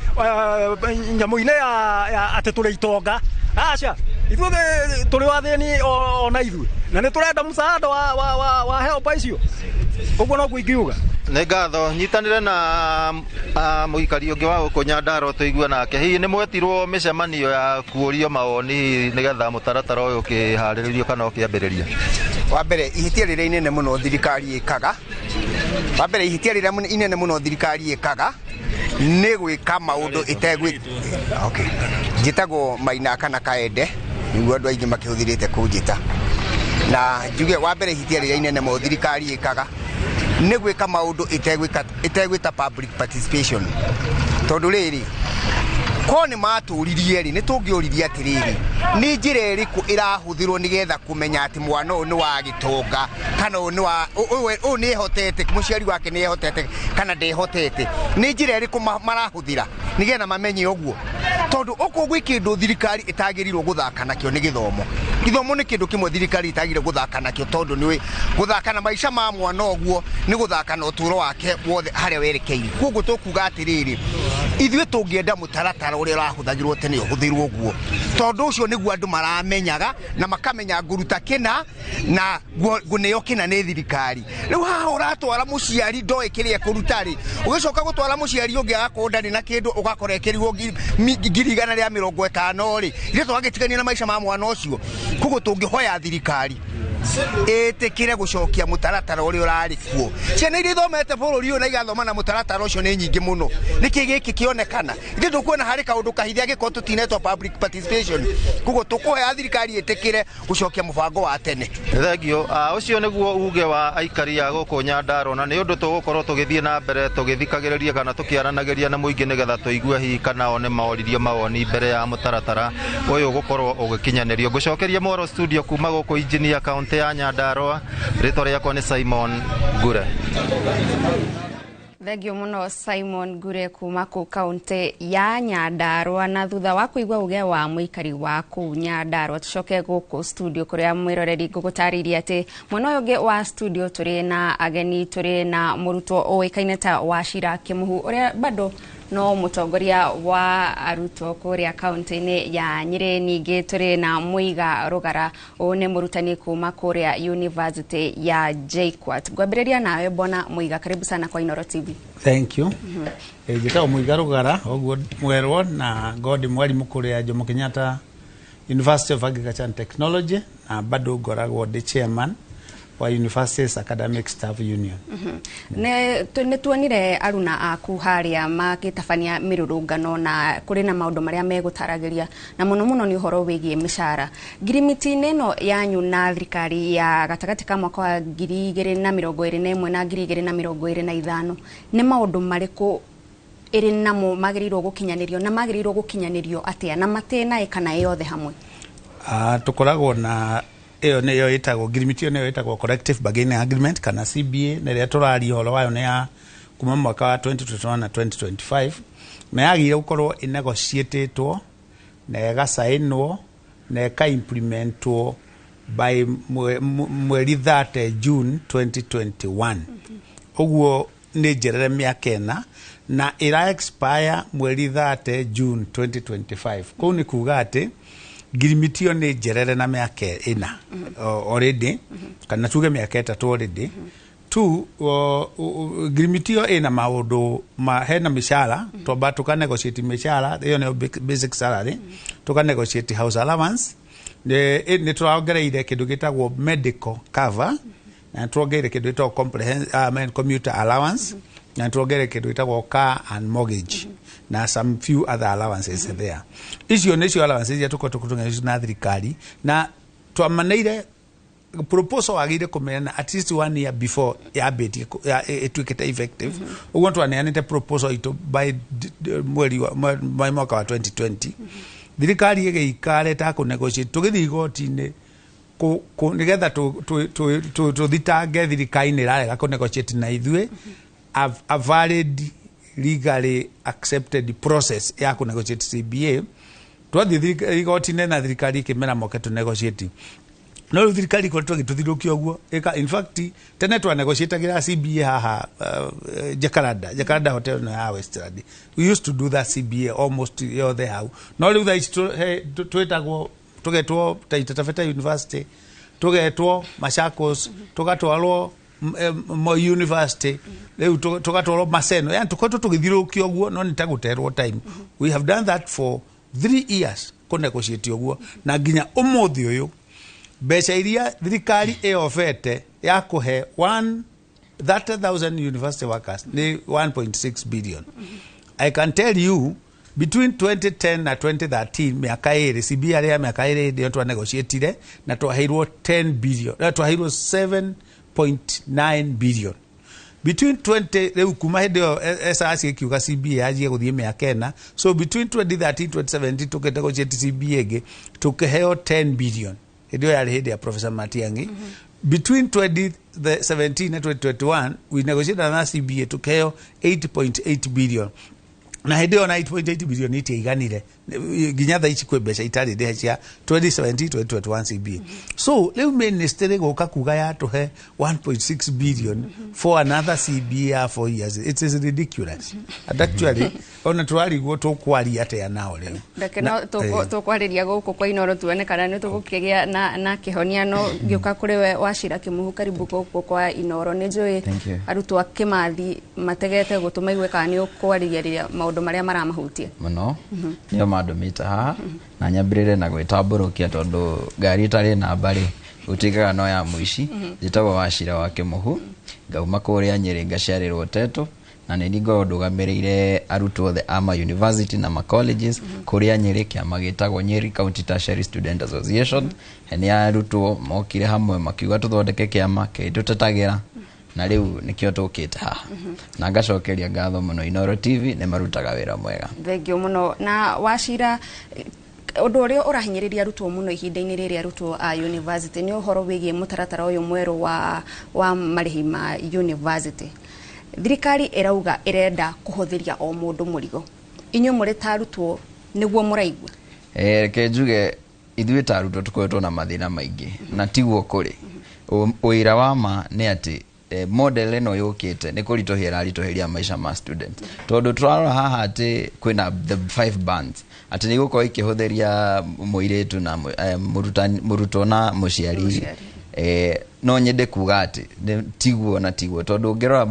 nyamũ-inĩ ya atĩ tũrĩ itonga. Aca, ithuothe tũrĩ wathĩni ona ithuĩ, na nĩ tũrenda msaada wa help icio. Ũguo noguo ingiuga. Nĩ ngatho. Nyitanĩre na mũikari ũngĩ wa gũkũ Nyandarua tũigue nake. Hihi nĩ mwetirwo mĩcemanio ya kuũrio mawoni hihi nĩgetha mũtaratara ũyũ ũkĩharĩrĩrio kana ũkĩambĩrĩria? Wa mbere, ihĩtia rĩrĩa inene mũno thirikari ĩkaga, wa mbere, ihĩtia rĩrĩa inene mũno thirikari ĩkaga nĩ gwĩka maũndũ ĩtegwĩ. Okay. Njĩtagwo Maina kana Kaende, nĩguo andũ aingĩ makĩhũthĩrĩte kũnjĩta. Na njuge, wa mbere, ihĩtia rĩrĩa inene mũno thirikari ĩkaga nĩ gwĩka maũndũ ĩtegwĩta public participation, tondũ rĩrĩ ko nĩ matũririe rĩ, nĩ tũngĩũririe atĩrĩrĩ, nĩ njĩra ĩrĩkũ ĩrahũthĩrwo nĩgetha kũmenya atĩ mwana ũyũ nĩ wa gĩtonga kana ũyũ nĩ wa ũyũ nĩ ehotete, mũciari wake nĩ ehotete kana ndehotete? Nĩ njĩra ĩrĩkũ marahũthĩra nĩgetha mamenye ũguo? Tondũ ũkũ gwĩ kĩndũ thirikari ĩtagĩrĩirwo gũthaka nakĩo nĩ gĩthomo. Gĩthomo nĩ kĩndũ kĩmwe thirikari ĩtagĩrĩirwo gũthaka nakĩo, tondũ nĩ gũthaka na maica ma mwana ũguo nĩ gũthaka na ũtũũro wake wothe harĩa werekeire. Koguo tũkuga atĩrĩrĩ, ithuĩ tũngĩenda mũtaratara ũrĩa ũrahũthagĩrwo tene ũhũthĩrwo ũguo, tondũ ũcio nĩguo andũ maramenyaga na makamenya ngũruta kĩna na ngũneo kĩna nĩ thirikari. Rĩu haha ũratwara mũciari ndoĩ kĩrĩa ekũruta rĩ, ũgĩcoka gũtwara mũciari ũngĩ agakorwo ndarĩ na kĩndũ, ũgakora ekĩrirwo 150,000 rĩ, ithuĩ twagĩtigania na maica ma mwana ũcio. Koguo tũngĩhoya thirikari ĩtĩkĩre gũcokia mũtaratara ũrĩa ũrarĩ kuo. Ciana iria ithomete bũrũri ũyũ na igathoma na mũtaratara ũcio nĩ nyingĩ mũno. Nĩkĩ gĩkĩ kĩonekana? Ithuĩ tũkuona harĩ kaũndũ kahithe angĩkorwo tũtinetwo public participation. Koguo tũkũhoya thirikari ĩtĩkĩre gũcokia mũbango wa tene. Thengio. Ũcio nĩguo uge wa aikari a gũkũ Nyandarua, na nĩ ũndũ tũgũkorwo tũgĩthiĩ na mbere tũgĩthikagĩrĩria kana tũkĩaranagĩria na mũingĩ nĩgetha tũigue hihi kana o nĩ maoririo mawoni mbere ya mũtaratara ũyũ gũkorwo ũgĩkinyanĩrio. Ngũcokeria mwaro studio kuma gũkũ Engineer, kaũntĩ ya Nyandarua. Rĩtwa rĩakwa nĩ Simon Ngure. Thengio muno, Simon Ngure, kuma kũu kaunti ya Nyandarua. Na thutha wa kũigua uge wa mũikari wa kũu Nyandarua, tũcoke gũkũ studio kũrĩa mwĩroreri ngũgũtarĩirie atĩ mwena ũyũ ũngĩ wa studio tũrĩ na ageni. Tũrĩ na mũrutwo ũĩkaine ta Wachira Kĩmuhu, ũrĩa bado no mũtongoria wa arutwo kũrĩa kaunti-inĩ ya Nyĩrĩ. Ningĩ tũrĩ na Mũiga Rũgara, ũyũ nĩ mũrutani kuma kũrĩa University ya JKUAT. Ngwambĩrĩria nawe, bwana Mũiga, karibu sana kwa Inoro TV. Thank you. Njĩtagwo Mũiga Rũgara, ũguo mwerwo, na ngorwo ndĩ mwarimũ kũrĩa Jomo Kenyatta University of Agriculture and Technology, na bado ngoragwo ndĩ chairman wa Universities Academic Staff Union. Nĩ tuonire aruna aku harĩa magĩtabania mĩrũrũngano, na kũrĩ na maũndũ marĩa megũtaragĩria, na mũno mũno nĩ ũhoro wĩgiĩ mĩcara. Ngirimiti-inĩ ĩno yanyu na thirikari ya gatagatĩ ka mwaka wa 2021 na 2025, nĩ maũndũ marĩkũ ĩrĩ namo magĩrĩirwo gũkinyanĩrio, na magĩrĩirwo gũkinyanĩrio atĩa, na matĩna kana yothe hamwe? Tũkoragwo na ĩyo nĩyo ĩtagwo ngirimiti, ĩyo nĩyo ĩtagwo collective bargaining agreement kana CBA, na ĩrĩa tũraria ũhoro wayo nĩ ya kuma mwaka wa 2021 na 2025, na yagĩrĩire gũkorwo ĩnegotiatĩtwo na ĩgacainwo na ĩka-implementwo by mweri 30 June 2021. Ũguo nĩ njerere mĩaka 4, na ĩra expire mweri 30 June 2025. Kũu nĩ kuga atĩ ngirimiti ĩyo nĩ njerere na mĩaka 4 already, kana tuge mĩaka 3 already. Two, ngirimiti ĩyo ĩna maũndũ ma hena mĩcara, twamba tũka negotiate mĩcara, ĩyo nĩyo basic salary, tũka negotiate house allowance, nĩ tũrongereire kĩndũ gĩtagwo medical cover, na nĩ tuongereire kĩndũ gĩtagwo comprehensive commuter allowance, na nĩ tuongereire kĩndũ gĩtagwo car and mortgage, na some few other allowances there. Icio nĩcio allowances iria tũkoretwo tũkĩtũnganĩrio na thirikari, na twamaneire proposal wagĩrĩire kũmeana at least one year before yambĩtie ĩtuĩkĩte effective. Ũguo twaneanĩte proposal itũ by mweri wa by mwaka wa 2020. Thirikari ĩgĩikara ĩtakũ negotiate. Tũgĩthiĩ igoti-inĩ nĩgetha tũthitange thirikari nĩ ĩrarega kũ negotiate na ithuĩ a valid, legally accepted process ya kũ negotiate CBA. Twathiĩ igoti-inĩ na thirikari ĩkĩmera moke tũ negotiate, no rĩu thirikari ikoretwo ĩgĩtũthirũkia ũguo. In fact, tene twa negotiatagĩra CBA haha Jacaranda Hotel no ya Westland. We used to do that CBA almost yothe hau, no rĩu thaa ici twĩtagwo, tũgetwo Taita Taveta University, tũgetwo Machakos, tũgatwarwo Moi University, rĩu tũgatwarwo Maseno, yani tũkoretwo tũgĩthiũrũrũkio ũguo, no nĩ ta gũterwo time. We have done that for 3 years kũ negotiate ũguo, na nginya ũmũthĩ ũyũ mbeca iria thirikari ĩyobete ya kũhe 30,000 university workers nĩ 1.6 billion. I can tell you, between 2010 na 2013, mĩaka 2, CBA ya mĩaka 2, hĩndĩ ĩyo twanegotiatire na twaheirwo 10 billion, na twaheirwo 7.9 billion between 20. Rĩu kuma hĩndĩ ĩyo SRC ĩkiuga CBA yanjie gũthiĩ mĩaka 4, so between 2013 2017 tũkĩnegotiate CBA ĩngĩ, tũkĩheo 10 billion. Hĩndĩ ĩyo yarĩ hĩndĩ ya Professor Matiang'i. Between 2017 na 2021 we negotiated another CBA, tukiheo 8.8 billion, na hĩndĩ ĩyo na 8.8 billion itiaiganire. Nginya thaa ici kwĩ mbeca itarĩ ndĩhe cia 2017 2021 CBA. So rĩu ministry gũka kuga yatũhe 1.6 billion for another CBA ya 4 years, it is ridiculous. And actually ona tũrarigwo tũkwaria atĩa nao rĩu. Reke no tũkwarĩria gũkũ kwa Inoro tuone kana nĩ tũgũkĩgĩa na kĩhonia. No ngĩũka kũrĩ we Wacira Kĩmuhu, karibu gũkũ kwa Inoro. Nĩ njũĩ Thank you. arutwo a Kĩmathi mategete gũtũ maigue kana nĩ ũkwarĩria maũndũ marĩa maramahutia. Mũno nĩo mandũmĩte haha, na nyambĩrĩre na gwĩtambũrũkia tondũ ngari ĩtarĩ namba rĩ gũtuĩkaga no ya mũici. Njĩtagwo Wacira wa Kĩmuhu, ngauma kũrĩa Nyĩrĩ, ngaciarĩrwo Teto, na nĩ niĩ ngoragwo ndũgamĩrĩire arutwo othe a ma university na ma colleges kũrĩa Nyĩrĩ, kĩama gĩtagwo Nyeri County Tertiary Student Association. Nĩ arutwo mokire hamwe makiuga tũthondeke kĩama kĩrĩtũtetagĩra, na rĩu nĩkĩo tũkĩte haha, na ngacokeria ngatho mũno Inoro TV, nĩ marutaga wĩra mwega. Thengio mũno. Na Wacira, ũndũ ũrĩa ũrahinyĩrĩria arutwo mũno ihinda-inĩ rĩrĩ, arutwo a university, nĩ ũhoro wĩgiĩ mũtaratara ũyũ mwerũ wa marĩhi ma university. Thirikari ĩrauga ĩrenda kũhũthĩria o mũndũ mũrigo. Inyuĩ mũrĩ ta arutwo, nĩguo mũraigua? Reke njuge ithuĩ ta arutwo tũkoretwo na mathĩna maingĩ, na tiguo kũrĩ ũira wa ma nĩ atĩ model ĩno yũkĩte nĩ kũritũhia ĩraritũhĩria maica ma student, tondũ tũrarora haha atĩ kwĩna the five bands, atĩ nĩ igũkorwo ikĩhũthĩria mũirĩtu na mũrutwo na mũciari. No nyende kuga atĩ tiguo na tiguo, tondũ ũngĩrora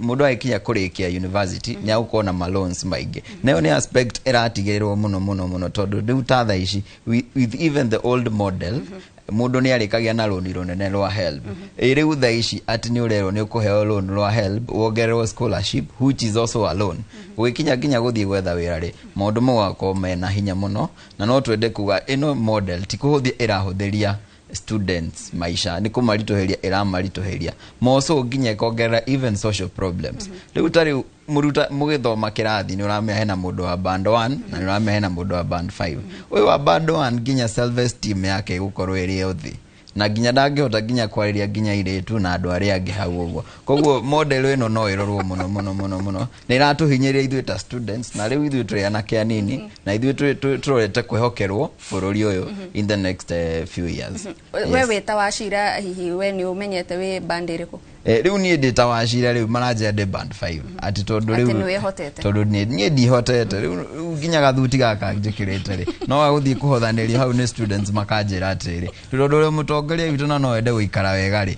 mũndũ agĩkinya kũrĩkia university nĩ agũkorwo na maloans maingĩ, na ĩyo nĩ aspect ĩratigĩrĩrwo mũno mũno mũno, tondũ rĩu ta thaa ici with even the old model mũndũ nĩ arĩkagia na rũni rũnene rwa HELB. Ĩ rĩu thaa ici atĩ nĩ ũrerwo nĩ ũkũheo loan rwa HELB, wongererwo scholarship, which is also a loan, gũgĩkinya nginya gũthiĩ gwetha wĩra rĩ, maũndũ mau magakorwo mena hinya mũno. Na no twende kuga ĩno model ti kũhũthia ĩrahũthĩria students maisha, nĩ kũmaritũhĩria ĩramaritũhĩria moco, nginya ĩkongerera even social problems. Rĩu ta rĩu mũruta mũgĩthoma kĩrathi nĩ ũramenya hena mũndũ wa band 1 na nĩ ũramenya hena mũndũ wa band 5. Ũyũ wa band 1 nginya self esteem yake ĩgũkorwo ĩrĩ o thĩ, na nginya ndangĩhota nginya kwarĩria nginya airĩtu na andũ arĩa angĩ hau ũguo. Koguo model ĩno no ĩrorwo mũno mũno mũno mũno, nĩ ĩratũhinyĩrĩria ithuĩ ta students, na rĩu ithuĩ tũrĩ anake anini na ithuĩ tũrorete kwĩhokerwo bũrũri ũyũ in the next few years. We wĩ ta Wacira, hihi we nĩ ũmenyete wĩ band ĩrĩkũ? Rĩu niĩ ndĩ ta Wacira, rĩu maranjĩra ndĩ band 5, atĩ tondũ Atĩ rĩu nĩ wĩhotete. Tondũ niĩ ndihotete. Rĩu nginya gathuti gaka njĩkĩrĩte rĩ, no gagũthiĩ kũhothanĩrio hau nĩ students, makanjĩra atĩrĩrĩ, tondũ ũrĩ mũtongoria witũ na no wende gũikara wega rĩ,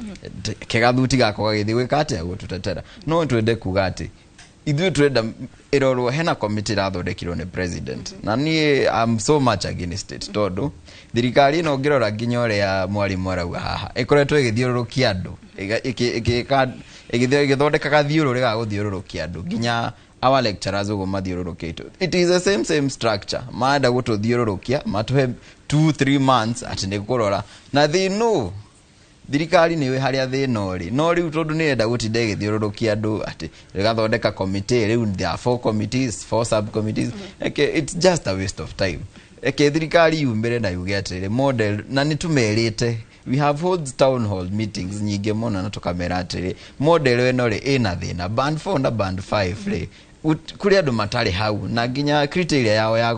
ke gathuti gakwa gagĩthiĩ gwĩka atĩa, gũtũtetera. No twende kuga atĩ ithuĩ twenda ĩrorwo. Hena committee ĩrathondekirwo nĩ president, na niĩ I'm so much against it, tondũ thirikari ĩno ũngĩrora nginya ũrĩa mwarimũ arauga haha, ĩkoretwo ĩgĩthiũrũrũkia andũ, ĩgĩthondeka gathiũrũrĩ ga gũthiũrũrũkia andũ, nginya our lecturers ũguo mathiũrũrũkĩtwo. It is the same structure, marenda gũtũthiũrũrũkia matũhe 2 3 months atĩ nĩ kũrora, na they know thirikari nĩ harĩa thĩna ũrĩ, no rĩu tondũ nĩ ĩrenda gũtinda ĩgĩthiũrũrũkia andũ atĩ ĩgathondeka committee, rĩu there are four committees, four sub committees. Eke it's just a waste of time. Eke thirikari yumĩre na yuge atĩrĩrĩ, model na nĩ tũmerĩte, we have hold town hall meetings nyingĩ mũno na tũkamera atĩrĩ, model ĩno rĩ ĩna thĩna, band 4 na band 5 rĩ. Kuri andu matari hau na nginya criteria yao ya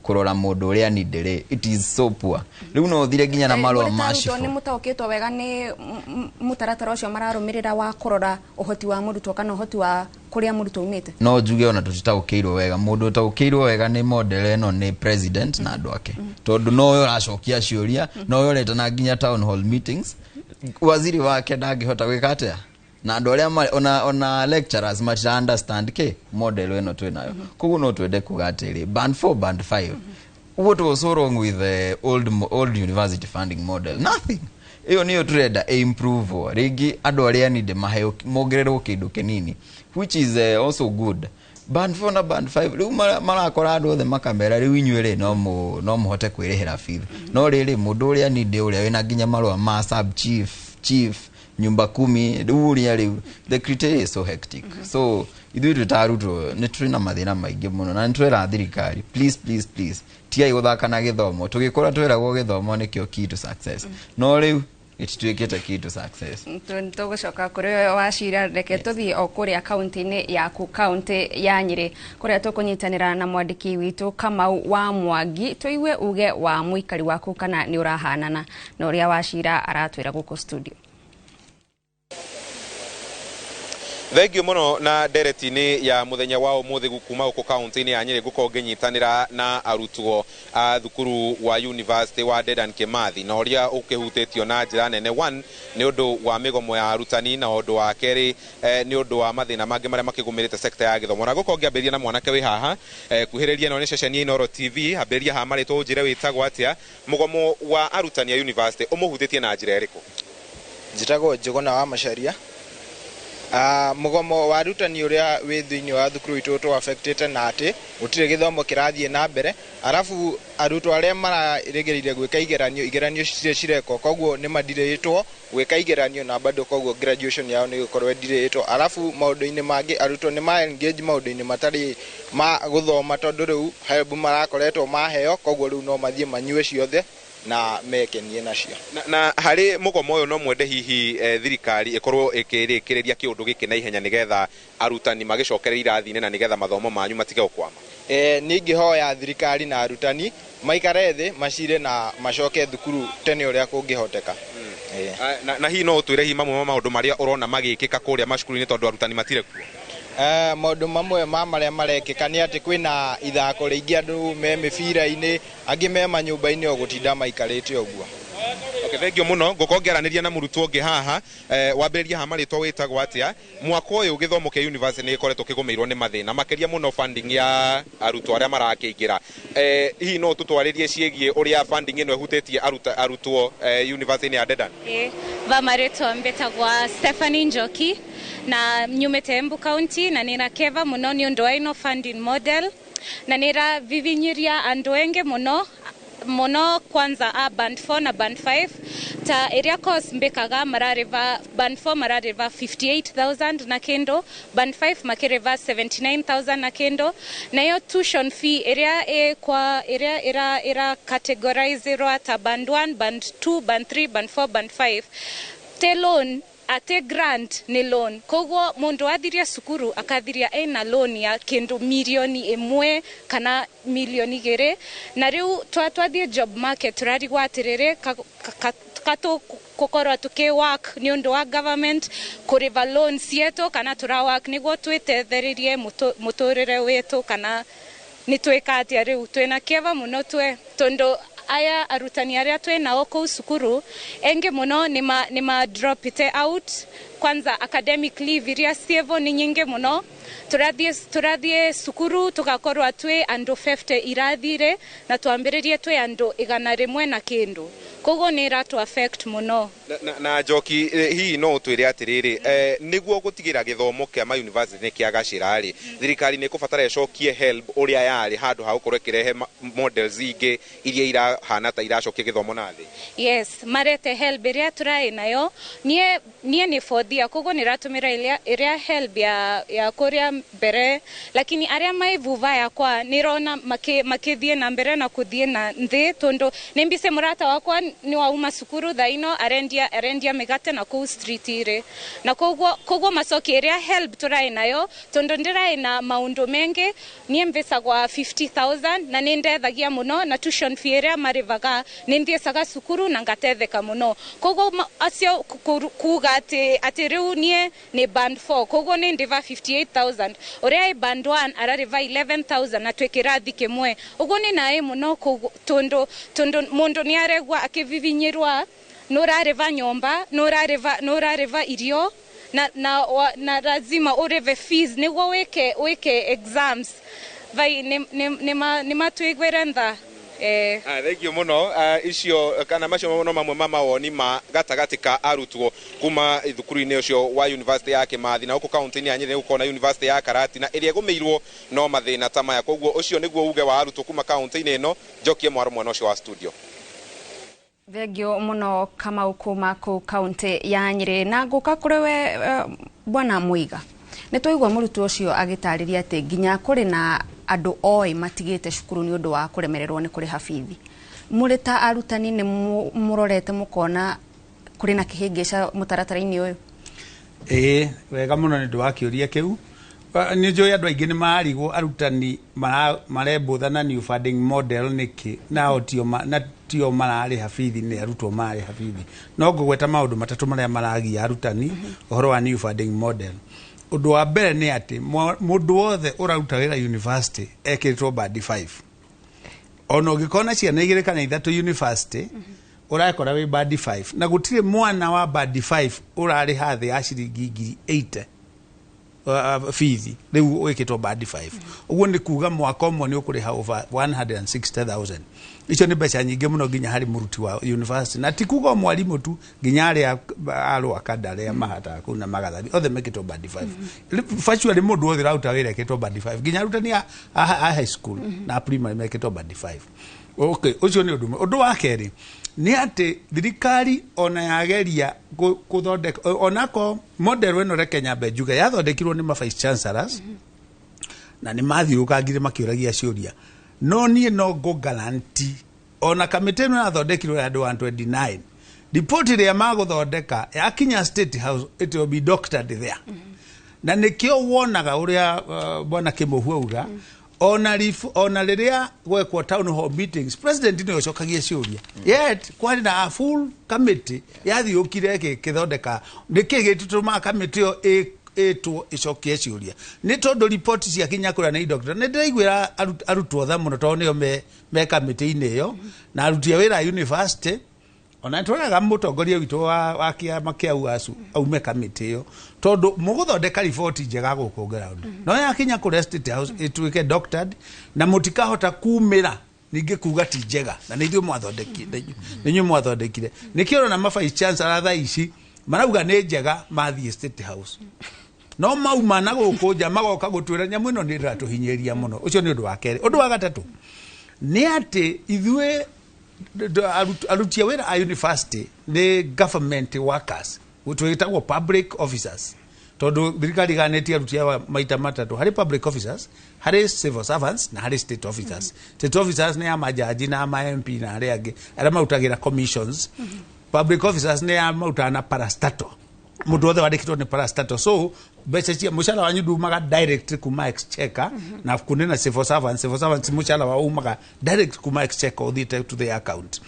kurora mundu uria nindire, it is so poor. Riu no thire nginya na marua ma cibũ. Ni mutaukitwo wega ni mutaratara ucio mararumirira wa kurora uhoti wa murutwo kana uhoti wa kuria murutwo umite? No njuge ona tutitaukirwo wega. Mundu utaukirwo wega ni model eno ni president na andu ake, tondu no we uracokia ciuria, no we uretana nginya town hall meetings. Waziri wake ndangihota gwika atia, na andu aria ona lecturers matira understand ke model eno twi nayo. Koguo no twende kuga atiri band 4, band 5, what was so wrong with the old university funding model? Nothing. Iyo niyo turenda improve ringi andu aria ninde maheo mongererwo kindu kinini, which is also good. Band 4 na band 5 riu marakora andu othe makamera riu inyuĩ rĩ no muhote kwĩrĩhĩra fees. No rĩrĩ mũndũ ũrĩa ninde ũrĩa wĩna nginya marũa ma sub chief, chief, nyumba kumi, riu ũrĩa rĩu the criteria is so hectic. So ithuĩ twĩ ta arutwo nĩ tũrĩ na mathĩna maingĩ mũno, na nĩ twĩra thirikari, please, please, please, tigai gũthaka na gĩthomo. Tũgĩkũra twĩragwo gĩthomo nĩkĩo key to success, no rĩu gĩtituĩkĩte key to success. Tũgũcoka kũrĩ Wacira. Reke tũthiĩ o kũrĩa kaunti-inĩ yaku, kaunti ya Nyĩrĩ, kũrĩa tũkũnyitanĩra na mwandĩki witũ Kamau wa Mwangi, tũigue uge wa mũikari waku kana nĩ ũrahanana na ũrĩa Wacira aratwĩra gũkũ studio. Thengio muno na ndereti-inĩ ya muthenya wa umuthi kuma guku kaunti-inĩ ya Nyĩrĩ ngukorwo ngĩnyitanĩra na arutwo a thukuru wa University wa Dedan Kimathi, na ũrĩa ũkĩhutĩtio na njĩra nene one nĩ ũndũ wa mĩgomo ya arutani, na ũndũ wa kerĩ nĩ ũndũ wa mathĩna mangĩ marĩa makĩgũmĩrĩte sekta ya gĩthomo. Na ngũkorwo ngĩambĩrĩria na mwanake wĩ haha, kuhĩrĩria ĩno nĩ ceceni ya Inooro TV. Ambĩrĩria haha marĩtwo ũnjĩre wĩtagwo atĩa, mũgomo wa arutani a university ũmũhutĩtie na njĩra ĩrĩkũ? Njĩtagwo Njũgũna wa Macharia. Mũgomo wa arutani ũrĩa wĩ thĩinĩ wa thukuru itũ tũ affectĩte na atĩ gũtirĩ gĩthomo kĩrathiĩ na mbere, arabu arutwo arĩa mararĩgĩrĩire gwĩka igeranio, igeranio citirĩ cirekwo, koguo nĩ madirĩtwo gwĩka igeranio na bado koguo graduation yao nĩ gũkorwo ĩdirĩtwo. Arabu maũndũ-inĩ mangĩ arutwo nĩ ma engage maũndũ-inĩ matarĩ ma gũthoma, tondũ rĩu HELB marakoretwo maheo, koguo rĩu no mathiĩ manyue ciothe na mekenie nacio. Na harĩ mũgomo ũyũ no mwende hihi thirikari ĩkorwo ĩkĩrĩkĩrĩria kĩũndũ gĩkĩ na ihenya nĩgetha arutani magĩcokerere irathi-inĩ na nĩgetha mathomo manyu matige gũkwama? Niĩ ingĩhoya thirikari na arutani maikare thĩ macire na macoke thukuru tene ũrĩa kũngĩhoteka. Na hihi no ũtwĩre hihi mamwe ma maũndũ marĩa ũrona magĩkĩka kũrĩa macukuru-inĩ tondũ arutani matirĩ kuo? Maũndũ mamwe ma marĩa marekĩka nĩ atĩ kwĩna ithako rĩingĩ, andũ me mĩbira-inĩ, angĩ me manyũmba-inĩ o gũtinda maikarĩte ũguo. Okay, thengio mũno. Ngũkorwo ngĩaranĩria na mũrutwo ũngĩ haha, wambĩrĩria haha marĩtwa wĩtagwo atĩa? Mwaka ũyũ gĩthomo kĩa university nĩ gĩkoretwo kĩgũmĩirwo nĩ mathĩna makĩria mũno funding ya arutwo arĩa marakĩingĩra. Hihi no tũtwarĩrie ciĩgiĩ ũrĩa funding ĩno ĩhutĩtie arutwo university-inĩ ya Dedan? Va marĩtwa mbĩtagwa Stephanie Njoki na nyumĩte Embu County, na nĩra keva mũno nĩ ũndũ wa ĩno funding model, na nĩra vivinyiria andũ enge mũno mũno, kwanza a band 4 na band 5. Ta area course mbikaga mararĩva band 4 mararĩva 58,000 na kĩndũ, band 5 makĩrĩva 79,000 na kĩndũ, na iyo tuition fee ĩrĩa ĩ kwa ĩrĩa ĩra categorizerwo ta band 1, band 2, band 3, band 4, band 5, te loan ate grant ni loan. Koguo mundu athiria cukuru akathiria ena loan ya kindu 1 million kana 2 million, na riu twatwathie job market turarigwo atiriri katu gukorwo tuki work ni undu wa government kuriva loan cietu kana tura work niguo twitethererie muturire witu kana ni twika atia. Riu twina kieva muno twe tondu aya arutani aria twe nao kuu cukuru engi muno nima dropite out. Kwanza academic leave iria cievo ni nyingi muno. Turathie cukuru tugakorwo twi andu 50 irathire na twambiririe twi andu 100 na kindu, koguo ni iratu affect muno. Na Njoki, hihi no ũtwĩre atĩrĩrĩ, nĩguo gũtigĩra gĩthomo kĩa ma university nĩ kĩagacĩra rĩ, thirikari nĩ ĩkũbatara ĩcokie HELB ũrĩa yarĩ handũ ha gũkorwo ĩkĩrehe models ingĩ iria irahana ta iracokia gĩthomo na thĩ? Yes, marete HELB ĩrĩa tũraĩ nayo. Niĩ nĩ fourth year, koguo nĩratũmĩra ĩrĩa HELB ya kũrĩa mbere, lakini arĩa maivuva yakwa nĩrona makĩthiĩ na mbere na kũthiĩ na nthĩ, tondũ nĩ mbice mũrata wakwa ungi ni wauma cukuru thaino arendia migate na kuu street ire na koguo macoki iria help turai nayo tondu ndirai na maundu mengi nie mvesagwa 50,000 na nindethagia muno na tuition fee iria marivaga nindiecaga cukuru na ngatetheka muno koguo acio kuga ati riu nie ni band 4 koguo ni ndiva 58,000 uria i band 1 arariva 11,000 na twikirathi kimwe uguo ni nae muno tondu mundu ni aregwa akivivinyirwa nurariva nyomba nurariva irio na lazima urive fees niguo wike exams vai ni matuigwire ntha. Thank you muno. Icio kana macio no mamwe ma mawoni ma gatagati ka arutwo kuma thukuru-inĩ ũcio wa University ya Kimathi na huko kaunti-inĩ ya Nyeri gũkorwo na University ya Karatina ĩrĩa ĩgũmĩirwo no mathĩna ta maya. Koguo ũcio nĩguo uge wa arutwo kuma kaunti-inĩ ĩno. Njokie mwaro mwena ũcio wa studio. Thengio muno Kamau kuma kuu kaunti ya Nyeri. Na nguka kuri we bwana Muiga, nĩ twaigua mũrutwo ũcio agĩtarĩria atĩ nginya kũrĩ na andũ oĩ matigĩte cukuru nĩ ũndũ wa kũremererwo nĩ kũrĩha bithi. Mũrĩ ta arutani nĩ mũrorete mũkona kũrĩ na kĩhĩngĩca mũtaratara-inĩ ũyũ? Ĩĩ, wega mũno nĩ ũndũ wa kĩũria kĩu. Nĩ njũĩ andũ aingĩ nĩ mararigwo arutani marembũtha na new funding model nĩkĩ nao tio mararĩha bithi, nĩ arutwo mararĩha bithi. No ngũgweta maũndũ matatũ marĩa maragia arutani ũhoro wa new funding model. Ũndũ wa mbere nĩ atĩ mũndũ wothe ũraruta wĩra university ekĩrĩtwo band 5. Ona ũngĩkorwo na ciana 2 kana 3 university ũrakora wĩ band 5, na gũtirĩ mwana wa band 5 ũrarĩha thĩ ya ciringi 80,000 bithi rĩu wĩkĩtwo band 5. Ũguo nĩ kuga mwaka ũmwe nĩ ũkũrĩha over 160,000. Icio nĩ mbeca nyingĩ mũno nginya harĩ mũruti wa university, na ti kuga o mwarimũ tu, nginya arĩa arũakanda arĩa mahataga kũu na magathari othe mekĩtwo band 5. Virtually mũndũ wothe ũraruta wĩra ekĩtwo band 5, nginya arutani a high school na primary mekĩtwo band 5. Okay, ũcio nĩ ũndũ ũmwe. Ũndũ wa kerĩ nĩ atĩ thirikari ona yageria gũthondeka onako model ĩno reke nyambe njuge yathondekirwo nĩ ma vice chancellors na nĩ mathiũrũkangire makĩũragia ciũria, no niĩ no ngũ guarantee ona kamĩtĩ ĩno yathondekirwo ya andũ 129 report ĩrĩa magũthondeka yakinya State House it will be doctored there. Na nĩkĩo wonaga ũrĩa bwana Kĩmũhu auga ona rĩrĩa gwekwo town hall meetings president nĩ ũcokagia ciũria, yet kwarĩ na a full committee yathiũkire ĩgĩthondeka nĩkĩ gĩtũtũmaga kamĩtĩ ĩyo ĩtwo ĩcokie ciũria nĩ tondũ ripoti ciakinya kũrĩa nĩ doctor. Nĩ ndĩraiguĩra arutwo tha mũno tondũ nĩo me kamĩtĩ-inĩ ĩyo na aruti a wĩra university. Ona nĩtweraga mũtongoria witũ wa kĩama kĩa UASU aume kamĩtĩ ĩyo tondũ mũgũthondeka riboti njega gũkũ ground, no yakinya kũrĩa State House ĩtuĩke doctored na mũtikahota kumĩra ningĩ kuga ti njega na nĩ ithuĩ mwathondekire, nĩ inyuĩ mwathondekire. Nĩkĩo ũrona ma vice chancellor thaa ici marauga nĩ njega mathiĩ State House, no mauma na gũkũ nja magoka gũtwĩra nyamũ ĩno nĩ ĩratũhinyĩrĩria mũno. Ũcio nĩ ũndũ wa kerĩ. Ũndũ wa gatatũ nĩ atĩ ithuĩ aruti a wĩra a university nĩ government workers, twĩtagwo public officers, tondũ thirikari ĩganĩtie aruti aya maita matatũ, harĩ public officers, harĩ civil servants na harĩ state officers. State officers nĩ a majaji na ma MP na arĩa angĩ arĩa marutagĩra commissions. Public officers nĩ a marutaga na parastatal, mũndũ wothe wandĩkĩtwo nĩ parastatal. So mbeca cia mũcara wanyu ndumaga direct kuma exchequer, na kũnĩ na civil servants, civil servants mũcara wao umaga direct kuma exchequer ũthiĩte to the account.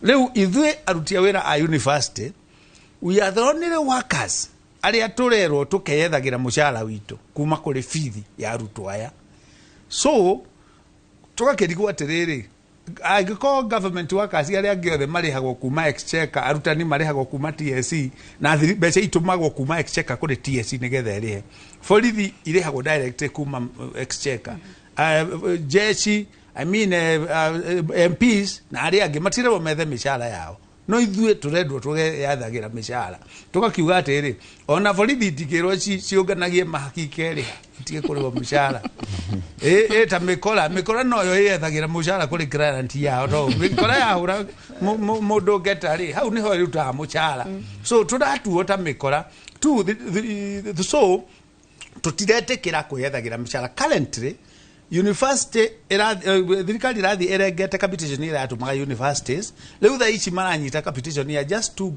Rĩu ithuĩ aruti a wĩra a university we are the only workers arĩa tũrerwo tũkeyethagĩra mũcara witũ kuma kũrĩ bithi ya arutwo aya. So tũgakĩrigwo atĩrĩrĩ, angĩkorwo government workers arĩa angĩ othe marĩhagwo kuma exchequer, arutani marĩhagwo kuma TSC na mbeca itũmagwo kuma exchequer kũrĩ TSC nĩgetha ĩrĩhe, borithi irĩhagwo direct kuma exchequer, jeshi I mean MPs na arĩa angĩ matirerwo methe mĩcara yao, no ithuĩ tũrendwo tũgeyathagĩra mĩcara. Tũgakiuga atĩrĩ, ona borithi itikĩrwo ciũnganagie mahaki ikerĩha itige kũrĩhwo mĩcara. Ĩ ta mĩkora noyo ĩyethagĩra mũcara kũrĩ client yao, no mĩkora yahũra mũndũ ngeta rĩ, hau nĩho ĩrutaga mũcara. So tũratuo ta mĩkora tu, so tũtiretĩkĩra kwĩyethagĩra mĩcara. Currently University thirikari ĩrathiĩ ĩrengete capitation ĩrĩa yatũmaga universities. Rĩu thaa ici maranyita capitation ya just two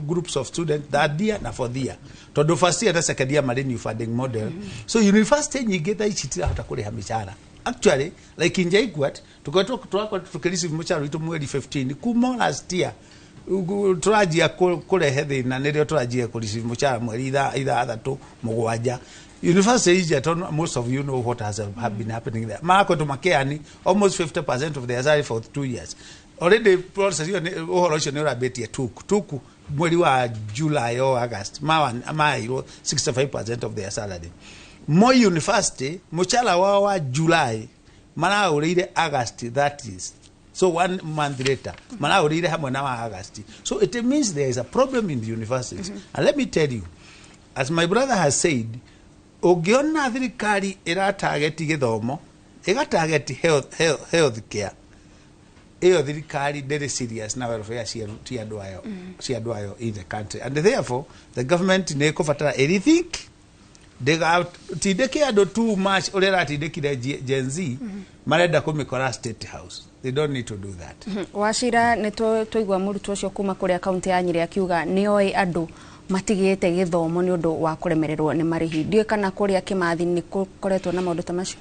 groups of students, third year na fourth year, tondũ first year na second year marĩ new funding model. So university nyingĩ thaa ici itirahota kũrĩha mĩcara. Actually, like in JKUAT, tukoretwo tũrakoretwo tũkĩreceive mũcara witũ mweri 15 kuma last year. Tũranjia kũrehe thĩna nĩrĩo tũranjia kũreceive mũcara mweri 6, 7. University Egerton, most of you know what has have been happening there. Marakoretwo makĩani almost 50% of their salary for 2 years already. Process ĩyo ũhoro ũcio nĩ ũrambĩtie tuku tuku mweri wa July or August maheirwo 65% of their salary. Moi University, mũcara wao wa July maraũrĩire August 30th, so one month later maraũrĩire hamwe na wa August. So it means there is a problem in the universities. And let me tell you, as my brother has said, ũngĩona thirikari ĩratageti gĩthomo, ĩgatageti health care, ĩyo thirikari ndĩrĩ serious na welfare cia andũ ayo, cia andũ ayo in the country, and therefore the government nĩ ĩkũbatara ĩrethink, ndĩgatindĩke andũ too much ũrĩa ĩratindĩkire Gen Z marenda kũmĩkora State House. They don't need to do that. Wacira, nĩ twaigua mũrutwo ũcio kuma kũrĩa kaunti ya Nyĩrĩ akiuga nĩ oĩ andũ matigĩte gĩthomo nĩ ũndũ wa kũremererwo nĩ marĩhi. Ndiũĩ kana kũrĩa Kĩmathi nĩ gũkoretwo na maũndũ ta macio.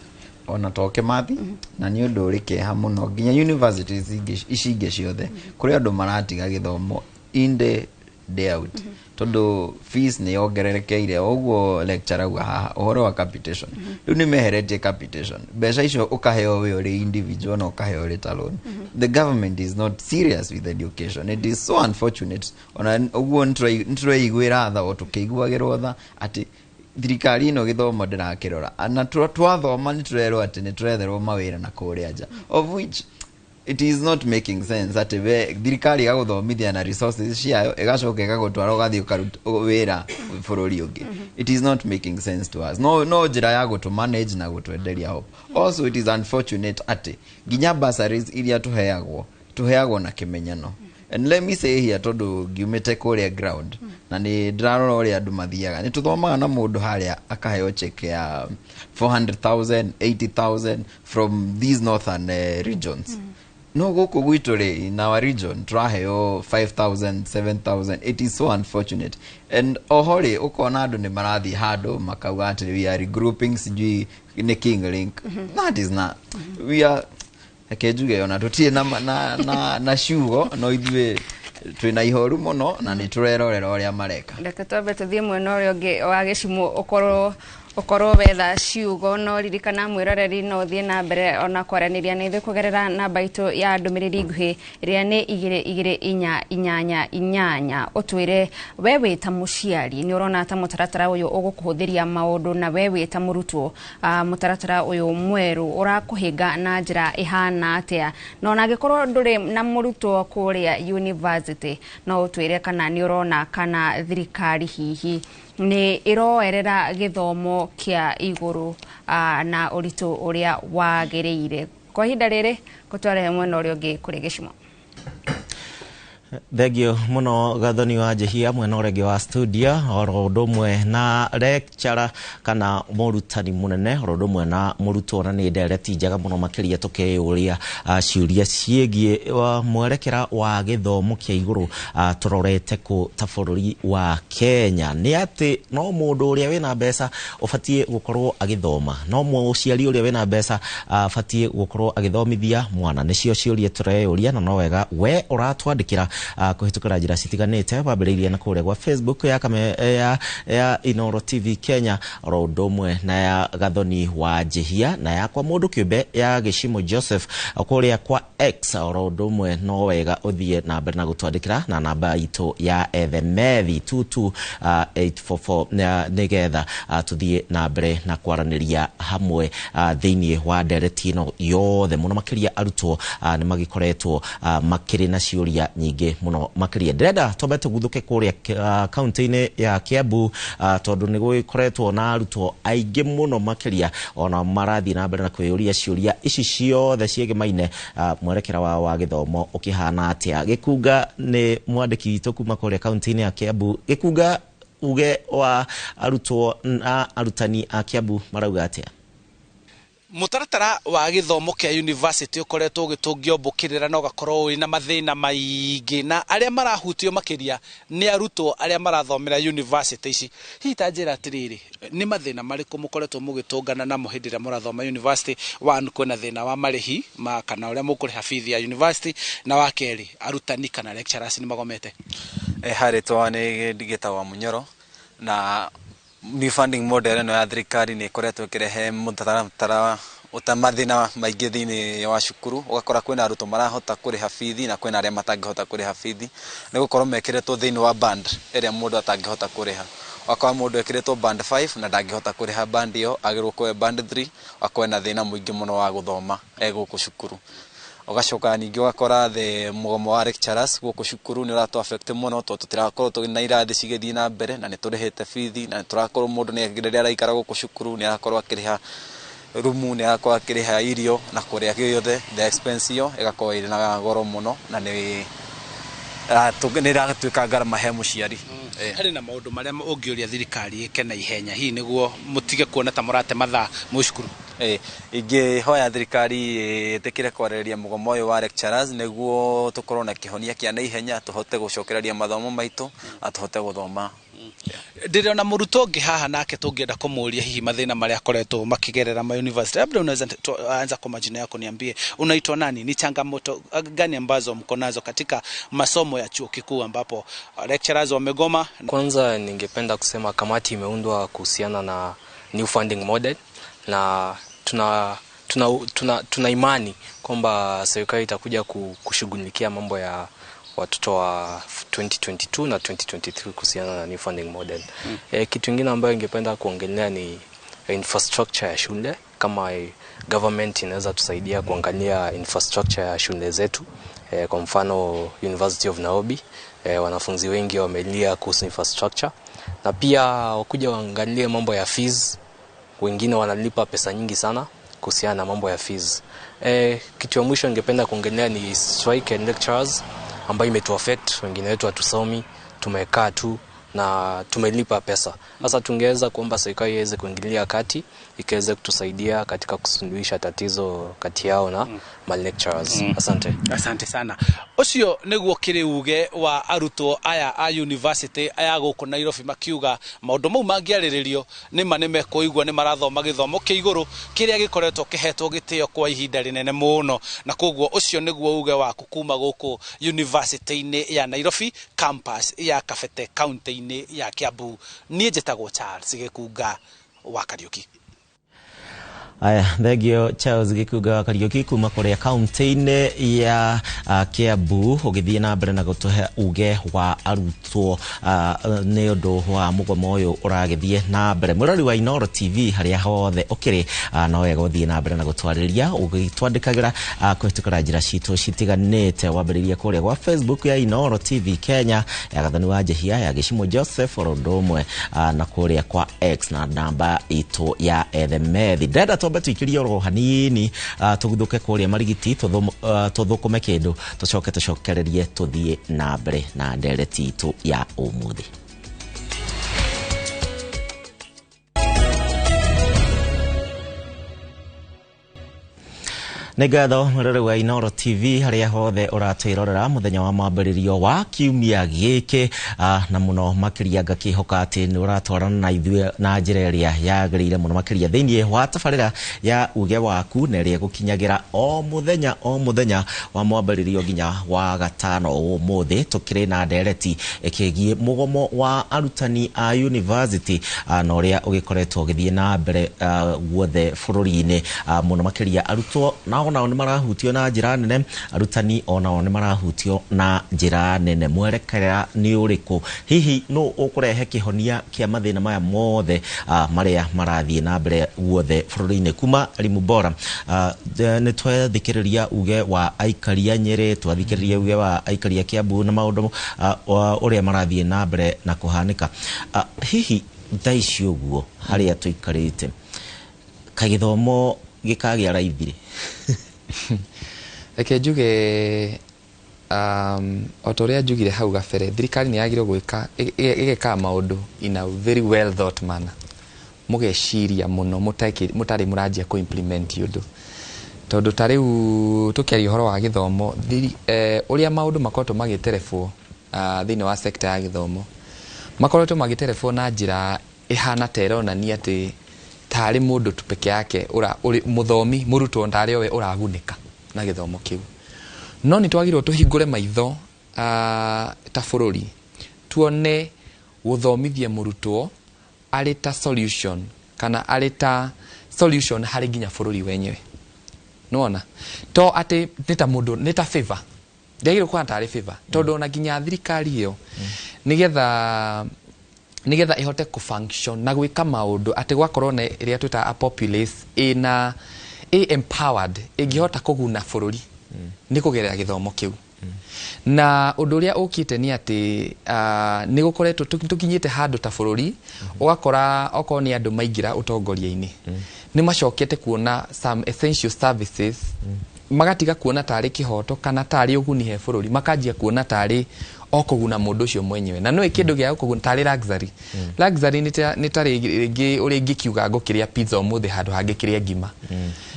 Ona to Kĩmathi, na nĩ ũndũ ũrĩ kĩeha mũno, nginya universities ici ingĩ ciothe kũrĩ andũ maratiga gĩthomo in day, day out, tondũ fees nĩ yongererekeire. Ũguo lecturer auga haha ũhoro wa capitation, rĩu nĩ meheretie capitation, mbeca icio ũkaheo wĩ ũrĩ individual na ũkaheo ũrĩ ta loan. The government is not serious with education. It is so unfortunate. Ona ũguo nĩtũreiguĩra tha, o tũkĩiguagĩrwo tha atĩ thirikari ĩno gĩthomo ndĩrakĩrora, na twathoma nĩ tũrerwo atĩ nĩ tũretherwo mawĩra na kũrĩa nja, of which it is not making sense, atĩ we thirikari ĩgagũthomithia na resources ciayo, ĩgacoka ĩgagũtwara ũgathiĩ ũkaruta wĩra bũrũri ũngĩ. It is not making sense to us. No njĩra ya gũtũ manage na gũtwenderia hope. Also, it is unfortunate atĩ nginya bursaries iria tũheagwo, tũheagwo na kĩmenyano. And let me say here, tondũ ngiumĩte kũrĩa ground na nĩ ndĩrarora ũrĩa andũ mathiaga, nĩ tũthomaga na mũndũ harĩa akaheo check ya 400,000, 80,000 from these northern regions. No gũkũ gwitũ rĩ, in our region, tũraheo 5000, 7000. It is so unfortunate. And oho rĩ, ũkona andũ nĩ marathiĩ handũ makauga atĩ we are regrouping, sijui nĩ King Link. That is not, we are, reke njuge ona tũtirĩ na ciugo, no ithuĩ twĩna ihoru mũno na nĩ tũrerorera ũrĩa mareka. Reke twambe tũthiĩ mwena ũrĩa ũngĩ wa gĩcimo, ũkorwo wetha ciugo. No ririkana mwĩroreri, no ũthiĩ na mbere ona kwaranĩria na ithuĩ kũgerera namba itũ ya ndũmĩrĩri nguhĩ ĩrĩa nĩ 22488. Ũtwĩre we wĩ ta mũciari nĩ ũrona ta mũtaratara ũyũ ũgũkũhũthĩria maũndũ, na we wĩ ta mũrutwo, mũtaratara ũyũ mwerũ ũrakũhĩnga na njĩra ĩhana atĩa? Na ona angĩkorwo ndũrĩ na mũrutwo kũrĩa university, no ũtwĩre kana nĩ ũrona kana thirikari hihi nĩ ĩroerera gĩthomo kĩa igũrũ na ũritũ ũrĩa wagĩrĩire. Kwa ihinda rĩrĩ ngũtwarehe mwena ũrĩa ũngĩ kũrĩ gĩcimo. Thengio muno, Gathoni wa Njihia, mwena ũrĩa ũngĩ wa studio, oro ũndũ ũmwe na lecturer kana mũrutani mũnene, oro ũndũ ũmwe na mũrutwo. Na nĩ ndereti njega mũno makĩria, tũkĩyũria ciũria ciĩgiĩ mwerekera wa gĩthomo kĩa igũrũ tũrorete kũ ta bũrũri wa Kenya. Nĩ atĩ no mũndũ ũrĩa wĩna mbeca ũbatiĩ gũkorwo agĩthoma, no mũciari ũrĩa wĩna mbeca abatiĩ gũkorwo agĩthomithia mwana? Nĩcio ciũria tũreyũria, na no wega we ũratwandĩkĩra kũhĩtũkĩra njĩra citiganĩte, wambĩrĩirie na kũrĩa gwa Facebook ya Inoro TV Kenya, oro ũndũ ũmwe na ya Gathoni wa Njihia, na yakwa mũndũ kĩũmbe ya Gĩcimo Joseph kũrĩa kwa X. Oro ũndũ ũmwe no wega ũthiĩ na mbere na gũtwandĩkĩra na namba itũ ya ethemethi 22844, nĩgetha tũthiĩ na mbere na kwaranĩria hamwe thĩinĩ wa ndereti ĩno yothe. Mũno makĩria arutwo nĩ magĩkoretwo makĩrĩ na ciũria nyingĩ mũno makĩria. Ndĩrenda twambe tũguthũke kũrĩa kaunti-inĩ ya Kiambu, tondũ nĩ gũgĩkoretwo na arutwo aingĩ mũno makĩria ona marathiĩ na mbere na kwĩyũria ciũria ici ciothe ciĩgemaine mwerekera wao wa gĩthomo ũkĩhana atĩa. Gĩkunga nĩ mwandĩki witũ kuma kũrĩa kaunti-inĩ ya Kiambu. Gĩkunga, uge wa arutwo na arutani a Kiambu marauga atĩa? Mũtaratara wa gĩthomo kĩa university ũkoretwo ũgĩtũngio mbũkĩrĩra na ũgakorwo wĩna mathĩna maingĩ, na arĩa marahutio makĩria nĩ arutwo arĩa marathomera university ici. Hihi ta njĩra atĩrĩrĩ, nĩ mathĩna marĩkũ mũkoretwo mũgĩtũngana namo hĩndĩ ĩrĩa mũrathoma university? One, kwĩna thĩna wa marĩhi ma kana ũrĩa mũkũrĩha bithi ya university, na wa kerĩ, arutani kana lecturers nĩ magomete. Harĩtwa nĩ ngĩtagwo Munyoro, na new funding model ĩno ya thirikari nĩ ĩkoretwo ĩkĩrehe mũtaratara mathĩna maingĩ thĩinĩ wa cukuru. Ũgakora kwĩna arutwo marahota kũrĩha bithi na kwĩna arĩa matangĩhota kũrĩha bithi, nĩ gũkorwo mekĩrĩtwo thĩinĩ wa band ĩrĩa mũndũ atangĩhota kũrĩha. Ũgakora mũndũ ekĩrĩtwo band 5 na ndangĩhota kũrĩha band ĩyo, agĩrĩirwo kuoya band 3, akorwo na thĩna mũingĩ mũno wa gũthoma e gũkũ cukuru. Ũgacoka ningĩ ũgakora the mũgomo wa lecturers gũkũ cukuru nĩ ũratũ affect mũno, tondũ tũtirakorwo tũrĩ na irathi cigĩthiĩ na mbere, na nĩ tũrĩhĩte bithi, na nĩ tũrakorwo mũndũ rĩrĩa araikara gũkũ cukuru nĩ arakorwo akĩrĩha rumu, nĩ arakorwo akĩrĩha irio na kũrĩa gĩothe, the expense ĩyo ĩgakorwo ĩrĩ na goro mũno, na nĩ ĩratuĩka ngarama he mũciari. Harĩ na maũndũ marĩa ũngĩũria thirikari ĩke na ihenya hihi nĩguo mũtige kuona ta mũrate mathaa mwĩ cukuru? Ingĩhoya thirikari ĩtĩkĩre kwarĩrĩria mũgomo ũyũ wa lecturers nĩguo tũkorwo na kĩhonia kĩa naihenya, tũhote gũcokereria mathomo maitũ na tũhote gũthoma. Ndĩrona mũrutwo ũngĩ haha nake tũngĩenda kũmũria hihi mathĩna marĩa akoretwo makĩgerera ma university. Labda unaweza anza kwa majina yako, niambie unaitwa nani, ni changamoto gani ambazo mko nazo katika masomo ya chuo kikuu ambapo lecturers wamegoma? Kwanza ningependa kusema kamati imeundwa kuhusiana na new funding model, na tuna imani kwamba serikali itakuja kushughulikia mambo ya watoto wa 2022 na 2023 kuhusiana na new funding model. Kitu kingine ambayo ningependa kuongelea ni infrastructure ya shule. Kama government inaweza tusaidia kuangalia infrastructure ya shule zetu. Kwa mfano University of Nairobi, wanafunzi wengi wamelia kuhusu infrastructure, na pia wakuja waangalie mambo ya fees. Wengine wanalipa pesa nyingi sana kuhusiana na mambo ya fees. Kitu ya mwisho ningependa kuongelea ni strike and lecturers ambayo imetuaffect. Wengine wetu hatusomi, tumekaa tu na tumelipa pesa. Sasa tungeweza kuomba serikali iweze kuingilia kati, ikaweze kutusaidia katika kusuluhisha tatizo kati yao na ma lecturers. Asante. Asante sana. Ucio niguo kiri uge wa arutwo aya a university aya guku Nairobi makiuga maundu mau mangiariririo ni ma nimekuigua ni marathoma githomo kia iguru kiria gikoretwo kihetwo gitio kwa ihinda rinene muno, na koguo ucio niguo uge waku kuma guku university-ini ya Nairobi campus ya Kabete county-ini ya Kiambu. Nie njitagwo Charles Gikunga wa Kariuki. Aya, thengio Charles Gikunga wa Kariuki kuma kuria kaunti-inĩ ya Kiambu, ũgĩthiĩ na mbere na gũtũhe uge wa arutwo nĩ ũndũ wa mũgomo ũyũ ũragĩthiĩ na mbere. Mũrori wa Inooro TV harĩa hothe ũkĩrĩ, no wega ũthiĩ na mbere na gũtwarĩria ũgĩtwandĩkagĩra kũhĩtũkĩra njĩra citũ citiganĩte, wambĩrĩria kũrĩa gwa Facebook ya Inooro TV Kenya ya Gathoni wa Njehia ya Gĩcimo Joseph oro ũndũ ũmwe na kũrĩa kwa X na namba itũ ya Ethemethi. Ndĩrenda twambe tuikirie oro hanini, tũguthũke kũrĩa Marigiti, tũthũkũme kĩndũ, tũcoke tũcokererie tũthiĩ na mbere na ndereti itũ ya ũmũthĩ. Nĩ ngatho mũrori wa Inooro TV harĩa hothe ũratwĩrorera mũthenya wa mwambĩrĩrio wa kiumia gĩkĩ, na mũno makĩria ngakĩhoka atĩ nĩ ũratwarana na ithuĩ na njĩra ĩrĩa yagĩrĩire mũno makĩria thĩinĩ wa tabarĩra ya uge waku na ĩrĩa ĩgũkinyagĩra o mũthenya wa mwambĩrĩrio nginya wa gatano. Ũmũthĩ tũkĩrĩ na ndereti ĩkĩgiĩ mũgomo wa arutani a university na ũrĩa ũgĩkoretwo ũgĩthiĩ na mbere guothe bũrũri-inĩ, mũno makĩria arutwo nao nĩ marahutio na njĩra nene, arutani onao nĩ marahutio na njĩra nene. Mwerekera nĩ ũrĩkũ? Hihi nũ ũkũrehe kĩhonia kĩa mathĩna maya mothe marĩa marathiĩ na mbere guothe bũrũri-inĩ? Kuma Elimu Bora nĩ twathikĩrĩria uge wa aikaria Nyĩrĩ, twathikĩrĩria uge wa aikaria Kiambu na maũndũ ũrĩa marathiĩ na mbere na kũhanĩka. Hihi thaa ici ũguo harĩa tũikarĩte kagĩthomo gĩkagĩa raithi? Reke njuge o ta ũrĩa njugire hau gabere, thirikari nĩ yagĩrĩirwo gwĩka ĩgekaga maũndũ in a very well thought manner. Mũgeciria mũno mũtarĩ mũranjia kũ implement ũndũ, tondũ ta rĩu tũkĩaria ũhoro wa gĩthomo, ũrĩa maũndũ makoretwo magĩterebwo thĩinĩ wa sector ya gĩthomo, makoretwo magĩterebwo na njĩra ĩhana ta ĩronania atĩ tarĩ mũndũ tu peke yake ũrĩ mũthomi, mũrutwo, tarĩ we ũragunĩka na gĩthomo kĩu. No nĩ twagĩrĩirwo tũhingũre maitho ta bũrũri, tuone gũthomithia mũrutwo arĩ ta solution, kana arĩ ta solution harĩ nginya bũrũri wenyewe. Nĩwona to atĩ nĩ ta mũndũ, nĩ ta favor, ndĩagĩrĩirwo kuona tarĩ favor, tondũ ona nginya thirikari ĩyo nĩgetha ĩhote kũfunction na gwĩka maũndũ atĩ gwakorwo na ĩrĩa twĩtaga a populace ĩna ĩ empowered, ĩngĩhota kũguna bũrũri, nĩ kũgerera gĩthomo kĩu. Na ũndũ ũrĩa ũkĩte nĩ atĩ nĩ gũkoretwo tũkinyĩte handũ ta bũrũri ũgakora okorwo nĩ andũ maingĩra ũtongoria-inĩ, nĩ macokete kuona some essential services, magatiga kuona tarĩ kĩhoto kana tarĩ ũguni he bũrũri, makanjia kuona tarĩ o kũguna mũndũ ũcio mwenyewe, na nĩ kĩndũ gĩa kũguna tarĩ luxury. Luxury nĩ ta rĩngĩ ũrĩa ingĩkiuga ngũkĩrĩa pizza ũmũthĩ handũ hangĩ kĩrĩa ngima.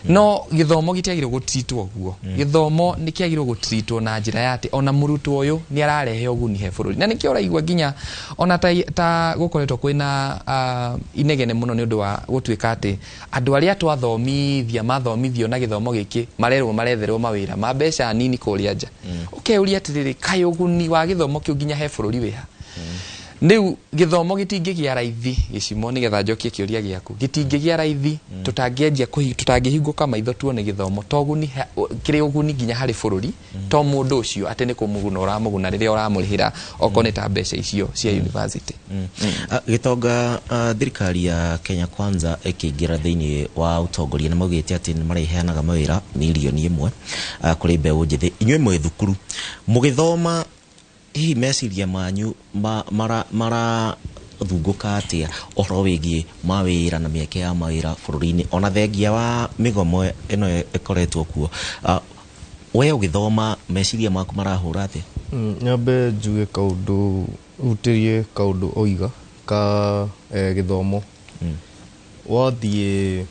No gĩthomo gĩtiagĩrĩirwo gũtreatwo ũguo. Gĩthomo nĩ kĩagĩrĩirwo gũtreatwo na njĩra ya atĩ ona mũrutwo ũyũ nĩ ararehe ũguni he bũrũri, na nĩkĩo ũraigua nginya ona ta gũkoretwo kwĩna inegene mũno nĩ ũndũ wa gũtuĩka atĩ andũ arĩa twathomithia mathomithio na gĩthomo gĩkĩ marerwo maretherwo mawĩra ma mbeca nini kũrĩa nja. Ũkeyũria atĩrĩrĩ, kaĩ ũguni wa gĩthomo kĩu nginya he bũrũri wĩha? Rĩu gĩthomo gĩtingĩgĩa raithi gĩcimo, nĩgetha njokie kĩũria gĩaku, gĩtingĩgĩa raithi tũtangĩanjia tũtangĩhingũka maitho tuone gĩthomo to ũguni kĩrĩ ũguni nginya harĩ bũrũri, to mũndũ ũcio atĩ nĩ kũmũguna ũramũguna rĩrĩa ũramũrĩhĩra okorwo nĩ ta mbeca icio cia university. Gĩtonga, thirikari ya Kenya Kwanza ĩkĩingĩra thĩinĩ wa ũtongoria nĩ maugĩte atĩ nĩ marĩheanaga mawĩra 1 million kũrĩ mbeũ njĩthĩ. Inyuĩ mwĩ thukuru mũgĩthoma, hihi meciria manyu marathungũka atĩa ũhoro wĩgiĩ mawĩra na mĩeke ya mawĩra bũrũri-inĩ, ona thengia wa mĩgomo ĩno ĩkoretwo kuo? We ũgĩthoma meciria maku marahũra atĩa? Nyambe njuge kaũndũ, hutĩrie kaũndũ oiga ka gĩthomo. Wathiĩ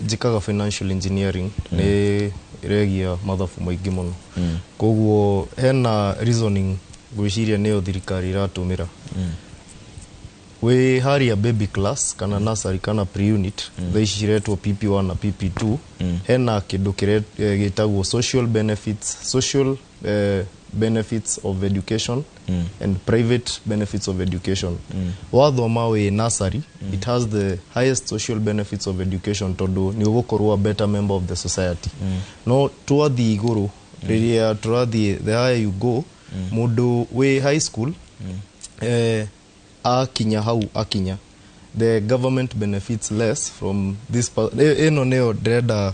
njĩkaga financial engineering, nĩ ĩregia mathabu maingĩ mũno, koguo hena reasoning ngwĩciria nĩyo thirikari ĩratũmĩra. Wĩ haria baby class kana nursery kana pre-unit, thaa ici ciretwo PP1 na PP2, hena kĩndũ gĩtagwo social benefits, social benefits of education and private benefits of education. Wathoma wĩ nursery, it has the highest social benefits of education tondũ nĩ ũgũkorwo a better member of the society. No twathiĩ igũrũ, rĩrĩa tũrathiĩ, the higher you go, mũndũ wĩ high school, akinya hau akinya, the government benefits less from this. Ĩno nĩyo ndĩrenda,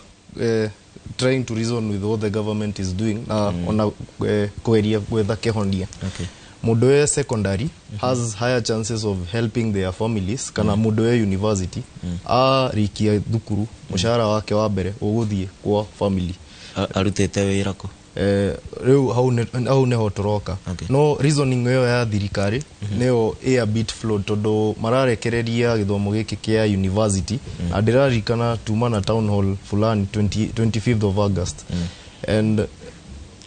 trying to reason with what the government is doing na ona kũgeria gwetha kĩhonia. Mũndũ wĩ secondary has higher chances of helping their families, kana mũndũ wĩ university arĩkia thukuru, mũcara wake wa mbere ũgũthiĩ kwa family. Arutĩte wĩra kũ? Rĩu hau nĩho tũroka. No reasoning ĩyo ya thirikari nĩyo ĩ a bit flawed, tondũ mararekereria gĩthomo gĩkĩ kĩa university, na ndĩraririkana tuma na town hall fulani 20, 25th of August and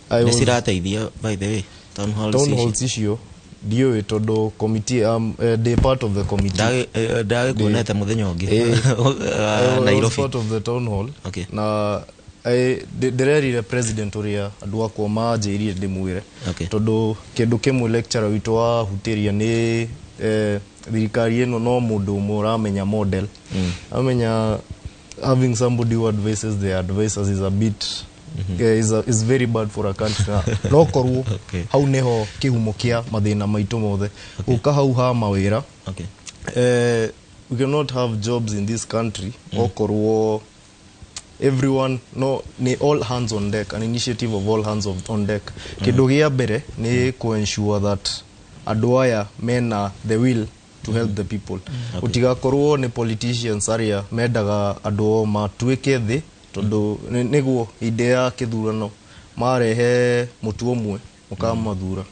I Nĩ was cirateithia, by the way, town halls town ici? Halls icio ndiũĩ, tondũ committee, ndĩ part of the committee. Ndagĩkuonete mũthenya ũngĩ. I was Nairobi. Part of the town hall na ndĩrerire president ũrĩa andũ akwa manjĩrire ndĩmwĩre, tondũ kĩndũ kĩmwe lecturer witũ wahutĩria nĩ thirikari ĩno no mũndũ ũmwe ũramenya model. Amenya having somebody who advises their advisors is a bit is very bad for a country. Na no korwo hau nĩho kĩhumo kĩa mathĩna maitũ mothe. Ũka hau ha mawĩra, we cannot have jobs in this country okorwo everyone, no ni all hands on deck, an initiative of all hands on deck. Kĩndũ gĩa mbere nĩ ku ensure that andũ aya mena the will to help the people. Gũtigakorwo nĩ politicians arĩa mendaga andũ o matuĩke thĩ, tondũ nĩguo hĩndĩ ya kĩthurano marehe mũtu ũmwe mũkamathura.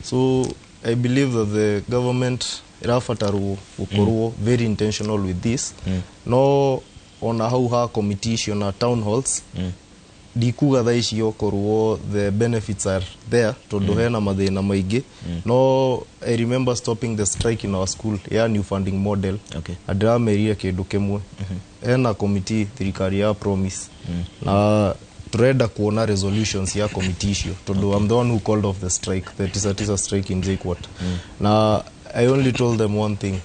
So I believe that the government Ĩrabatarwo gũkorwo very intentional with this. No ona hau ha committee icio na town halls, ndikuga thaa ici okorwo the benefits are there, tondũ hena mathĩna maingĩ. No I remember stopping the strike in our school ya new funding model, na ndĩramerire kĩndũ kĩmwe: hena committee thirikari ya promise, na turenda kuona resolutions ya committee icio, tondũ I'm the one who called off the strike, the tisa tisa strike in JKUAT. Na I only told them one thing: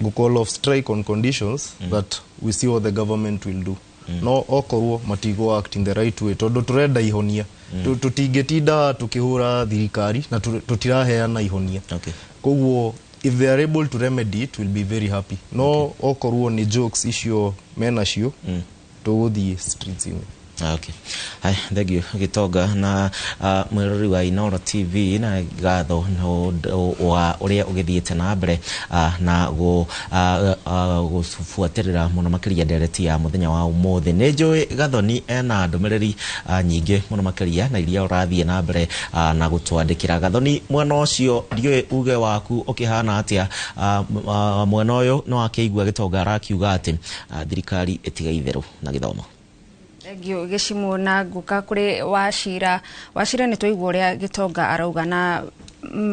go call off strike on conditions that we see what the government will do. No okorwo matigo act in the right way, tondu turenda ihonia, tutingĩtinda tukĩhũra thirikari na tutiraheana ihonia. Koguo if they are able to remedy it, we'll be very happy. No okorwo nĩ jokes icio menacio, tũgũthiĩ streets-inĩ. Ah, okay. Hai, thank you Gitonga na mwirori wa Inoro TV, na ngatho wa uria ugithiite na mbere na gubuatĩrĩra mũno makĩria ndereti ya mũthenya wa ũmũthĩ. Nĩ njũĩ Gathoni ena ndũmĩrĩri nyingĩ mũno makĩria na iria ũrathiĩ na mbere na gũtwandĩkĩra. Gathoni, mwena ũcio ndiũĩ uge waku ũkĩhana atĩa. Mwena ũyũ no akĩigua Gĩtonga arakiuga atĩ thirikari ĩtiga itherũ na gĩthomo. Thank you Gĩcimũ, na nguka kũrĩ Wacira. Wacira, nĩ twaigua ũrĩa Gĩtonga arauga na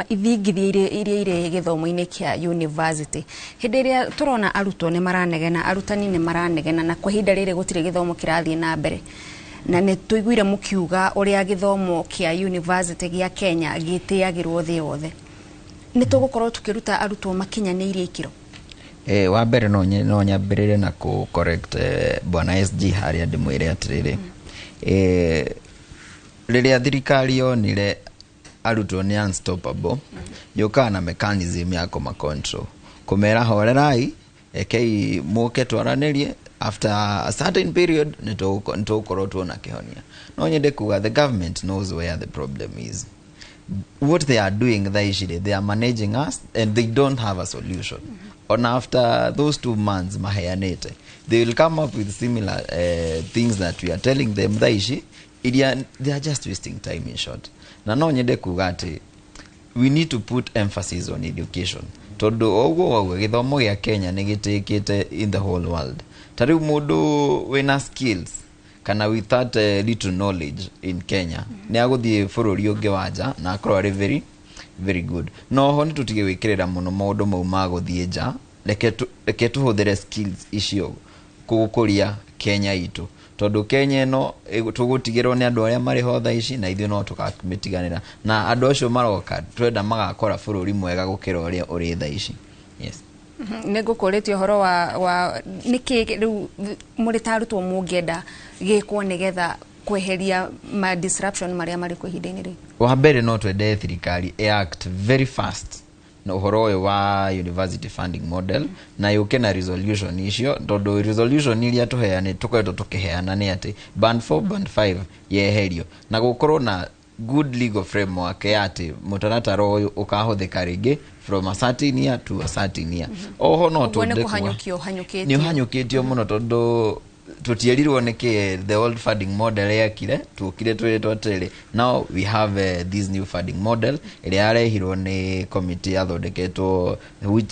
ithingithia iria irĩ gĩthomo-inĩ kĩa university. Hĩndĩ ĩrĩa tũrona arutwo nĩ maranegena, arutani nĩ maranegena, na kwa ihinda rĩrĩ gũtirĩ gĩthomo kĩrathiĩ na mbere, na nĩ tũiguire mũkiuga ũrĩa gĩthomo kĩa university gĩa Kenya gĩtĩagĩrwo thĩ yothe, nĩ tũgũkorwo tũkĩruta arutwo makinyanĩirie ikĩro? Wa mbere no nyambĩrĩre na kũ correct bwana SG harĩa ndĩmwĩre atĩrĩrĩ, rĩrĩa thirikari yonire arutwo nĩ unstoppable, yũkaga na mechanism ya kũma control, kũmera horerai, rekei mũke twaranĩrie, after a certain period nĩ tũgũkorwo tuona kĩhonia. No nyende kuga the government knows where the problem is. What they are doing thaa ici rĩ, they are managing us and they don't have a solution. On after those 2 months maheanĩte, they will come up with similar things that we are telling them thaa ici iria they are just wasting time, in short. Na no nyende kuga atĩ we need to put emphasis on education, tondũ o ũguo wauga gĩthomo gĩa Kenya nĩ gĩtĩkĩte in the whole world. Ta rĩu mũndũ wĩna skills kana with that little knowledge in Kenya nĩ agũthiĩ bũrũri ũngĩ wa nja na akorwo arĩ very very good. No ho nĩ tũtige gwĩkĩrĩra mũno maũndũ mau ma gũthiĩ nja. Reke tũhũthĩre skills icio gũkũria Kenya itũ, tondũ Kenya ĩno tũgũtigĩrwo nĩ andũ arĩa marĩ ho thaa ici, na ithuĩ no tũkamĩtiganĩra, na andũ acio maroka twenda magakora bũrũri mwega gũkĩra ũrĩa ũrĩ thaa ici, yes. Nĩ ngũkũrĩtie ũhoro wa nĩkĩ rĩu mũrĩ ta arutwo mũngĩenda gĩkwo nĩgetha kweheria ma disruption marĩa marĩ kuo ihinda-inĩ rĩu? Wa mbere, no twende thirikari act very fast na ũhoro ũyũ wa university funding model, na yũke na resolution icio, tondũ resolution iria tũheane tũkoretwo tũkĩheana nĩ atĩ band 4, band 5 yeherio, na gũkorwo na good legal framework ya atĩ mũtaratara ũyũ ũkahũthĩka rĩngĩ from a certain year to a certain year. Oho no Ũguo nĩ twende kuga kũhanyũkio ũhanyũkĩtio. Nĩ ũhanyũkĩtio mũno, tondũ tũtierirwo nĩkĩ the old funding model yekire. Tuokire twĩrĩtwo atĩrĩrĩ, now we have this new funding model ĩrĩa yarehirwo nĩ committee yathondeketwo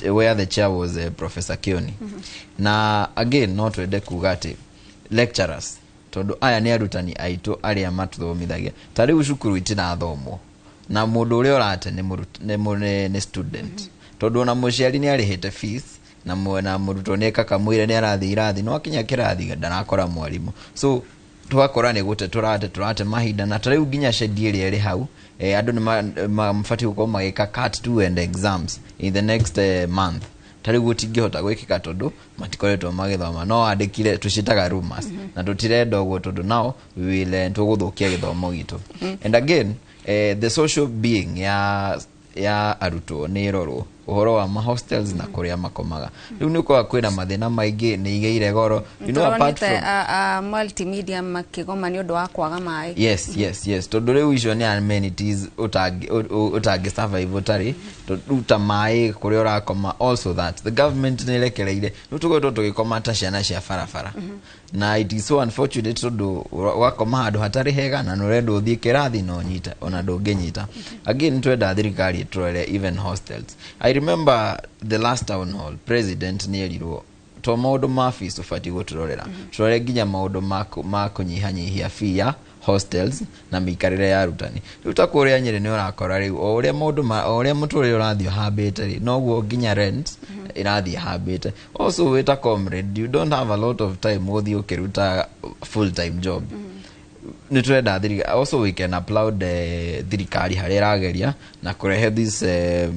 where the chair was Professor Kioni. Na again no twende kuga atĩ lecturers, tondũ aya nĩ arutani aitũ arĩa matuthomithagia, ta rĩu cukuru itirathomwo na mũndũ ũrĩa ũrate nĩ nĩ student, tondũ ona mũciari nĩ arĩhĩte fees na na mũrutwo nĩ ekaga mwĩre nĩ arathiĩ irathi, no akinya kĩrathi ndarakora mwarimũ. So twakora nĩ gũte tũrate mahinda, na ta rĩu nginya schedule ĩrĩa ĩrĩ hau, andũ nĩ mabatiĩ gũkorwo magĩka cat 2 and exams in the next month. Ta rĩu gũtingĩhota gwĩkĩka tondũ matikoretwo magĩthoma, no andĩkire tũciĩtaga rumors, na tũtirenda ũguo tondũ now we will tũgũthũkia gĩthomo gitũ. And again, the social being ya arutwo nĩ ĩrorwo, ũhoro wa ma hostels na kũrĩa makomaga. Rĩu nĩ ũkoraga kwĩna mathĩna maingĩ, nĩ igĩire goro, apart Tũronete from a multimedia makĩgoma nĩ ũndũ wa kwaga maĩ. Yes, tondũ rĩu icio nĩ amenities ũtangĩ survive ũtarĩ. Rĩu ta maĩ, kũrĩa ũrakoma, also that the government nĩ ĩrekereire. Rĩu tũkoretwo tũgĩkoma ta ciana cia barabara, na it is so unfortunate tondũ ũgakoma handũ hatarĩ hega na nĩ ũrenda ũthiĩ kĩrathi na ũnyite, ona ndũngĩnyita. Again, twenda thirikari ĩtũrore even hostels. I I remember the last town hall president nĩ erirwo to maũndũ ma fees tũbatiĩ gũtũrorera, tũrore nginya maũndũ ma kũnyihanyihia fee ya hostels na mĩikarĩre ya arutani. Rĩu ta kũrĩa Nyĩrĩ nĩ ũrakora rĩu o ũrĩa maũndũ ma o ũrĩa mũtũrĩre ũrathiĩ ũhambĩte rĩ, noguo nginya rent ĩrathiĩ ĩhambĩte. Also wĩ ta comrade, you don't have a lot of time gũthiĩ ũkĩruta full time job. Nĩ tũrenda thirikari, also we can applaud thirikari harĩa ĩrageria na kũrehe these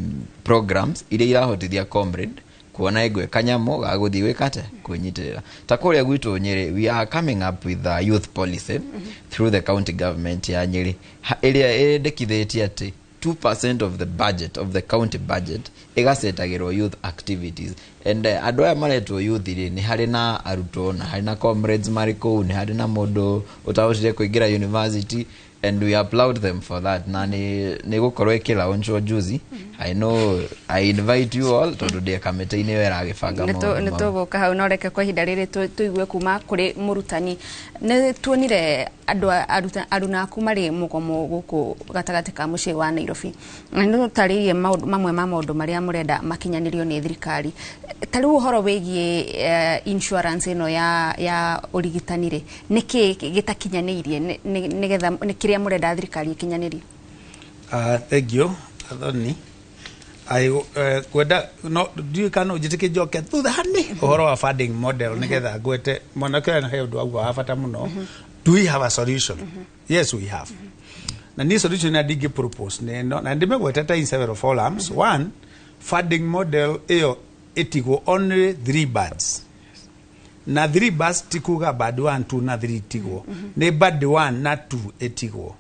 programs iria irahotithia comrade kuona ĩngwe kanyamũ ga gũthiĩ gwĩka atĩa, kwĩnyitĩrĩra. Ta kũrĩa gwitũ Nyĩrĩ, we are coming up with a youth policy through the county government ya Nyĩrĩ, ĩrĩa ĩndĩkithĩtie atĩ 2% of the budget of the county budget ĩgacetagĩrwo youth activities. And andũ aya maretwo youth rĩ, nĩ harĩ na arutwo, na harĩ na comrades marĩ kũu, nĩ harĩ na mũndũ ũtahotire kũingĩra university, and we applaud them for that. Na nĩ gũkorwo ĩkĩlaunchwo juzi. I know I invite you all tondũ ndĩ kamĩtĩ-inĩ ĩyo ĩragĩbanga maũndũ nĩ mau. Tũgũka hau, no reke kwa ihinda rĩrĩ tũigue kuma kũrĩ mũrutani. Nĩ tuonire andũ aruna aku marĩ mũgomo gũkũ gatagatĩ ka mũciĩ wa Nairobi, na nĩ ũtarĩirie maũndũ mamwe ma maũndũ marĩa mũrenda makinyanĩrio nĩ thirikari. Ta rĩu ũhoro wĩgiĩ insurance ĩno ya ũrigitani rĩ, nĩkĩ gĩtakinyanĩirie nĩgetha nĩ kĩrĩa mũrenda thirikari ĩkinyanĩrie? Thank you, Athoni. Kwenda no ndiũĩ kana no njĩtĩkie njoke thutha hani ũhoro wa funding model nĩgetha ngwete mwanake ũyũ he ũndũ auga wa bata mũno. Do we have a solution? Yes, we have. Na niĩ solution ĩrĩa ndingĩ propose nĩ ĩno, na ndĩmĩgwetete in several forums. One, funding model ĩyo ĩtigwo only three bands, na three bands ti kuga band 1, 2 na 3 tigwo, nĩ band 1 na 2 ĩtigwo,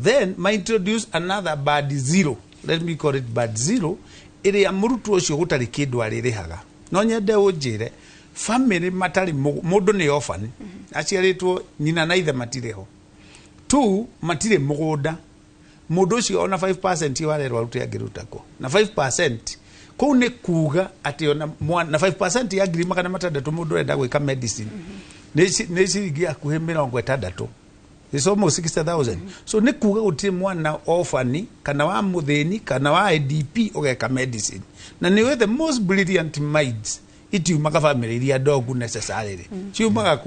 then ma introduce another band 0, let me call it band 0, ĩrĩa mũrutwo ũcio gũtarĩ kĩndũ arĩrĩhaga. No nyende ũnjĩre family matarĩ mũndũ nĩ orphan, aciarĩtwo nyina na ithe matirĩ ho, two, matirĩ mũgũnda, mũndũ ũcio ona 5% warerwo arute angĩruta kũ? Na 5% kũu nĩ kuga atĩ ona na 5% ya 600,000 mũndũ ũrenda gwĩka medicine nĩ ciringi hakuhĩ 60. It's almost 60,000. So nĩ kuga gũtirĩ mwana orphan kana wa mũthĩni kana wa IDP ũgeka medicine, na nĩwe the most brilliant minds itiumaga family iria ndongu necessarily, ciumaga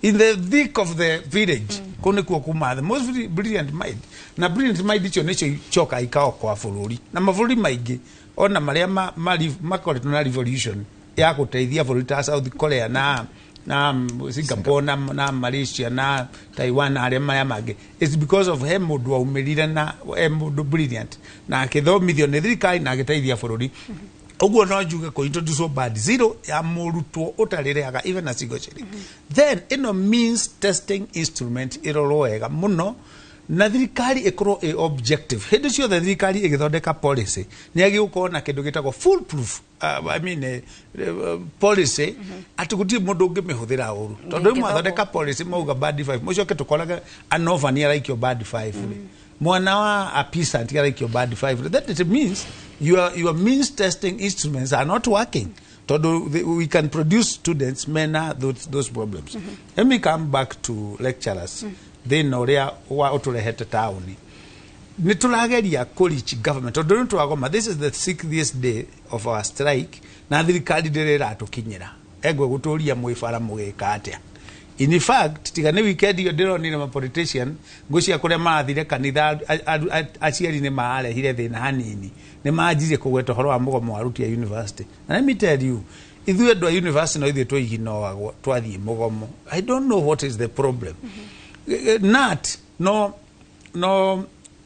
in the thick of the village. Kũu nĩkuo kuma the most brilliant mind, na brilliant mind icio nĩcio icoka ikaokoa bũrũri. Na mabũrũri maingĩ ona marĩa makoretwo na revolution ya gũteithia bũrũri ta South Korea na Singapore na Malaysia na Taiwan na arĩa maya mangĩ, it's because of he mũndũ waumĩrire na he mũndũ brilliant na akĩthomithio nĩ thirikari na agĩteithia bũrũri. Ũguo no njuge kũ introduce band zero ya mũrutwo ũtarĩrĩhaga even a single shilling. Then ĩno means testing instrument ĩrorwo wega mũno na thirikari ĩkorwo ĩ objective. Hĩndĩ ciothe thirikari ĩgĩthondeka policy nĩ yagĩrĩirwo gũkorwo na kĩndũ gĩtagwo full proof, I mean, policy atĩ gũtirĩ mũndũ ũngĩmĩhũthĩra ũru, tondũ rĩu mwathondeka policy mauga band 5, mũcoke tũkorage an orphan araikio band 5 rĩ, mwana wa a peasant araikio band 5. That it means your means testing instruments are not working, tondũ we can produce students mena those problems. Let me come back to lecturers. Thĩna ũrĩa wa ũtũrehete taũni, nĩ tũrageria kũ reach government tondũ rĩu twagoma. This is the 60th day of our strike na thirikari ndĩrĩ ĩratũkinyĩra engwe gũtũria mwĩ bara mũgĩka atĩa. In fact, tiga nĩ weekend ĩyo ndĩronire ma politician ngwĩciria kũrĩa marathire kanitha, aciari nĩ marehire thĩna hanini, nĩ manjirie kũgweta ũhoro wa mũgomo wa aruti a university. Na let me tell you, ithuĩ andũ a university no ithuĩ tũiginoagwo twathiĩ mũgomo. I don't know what is the problem. KNUT no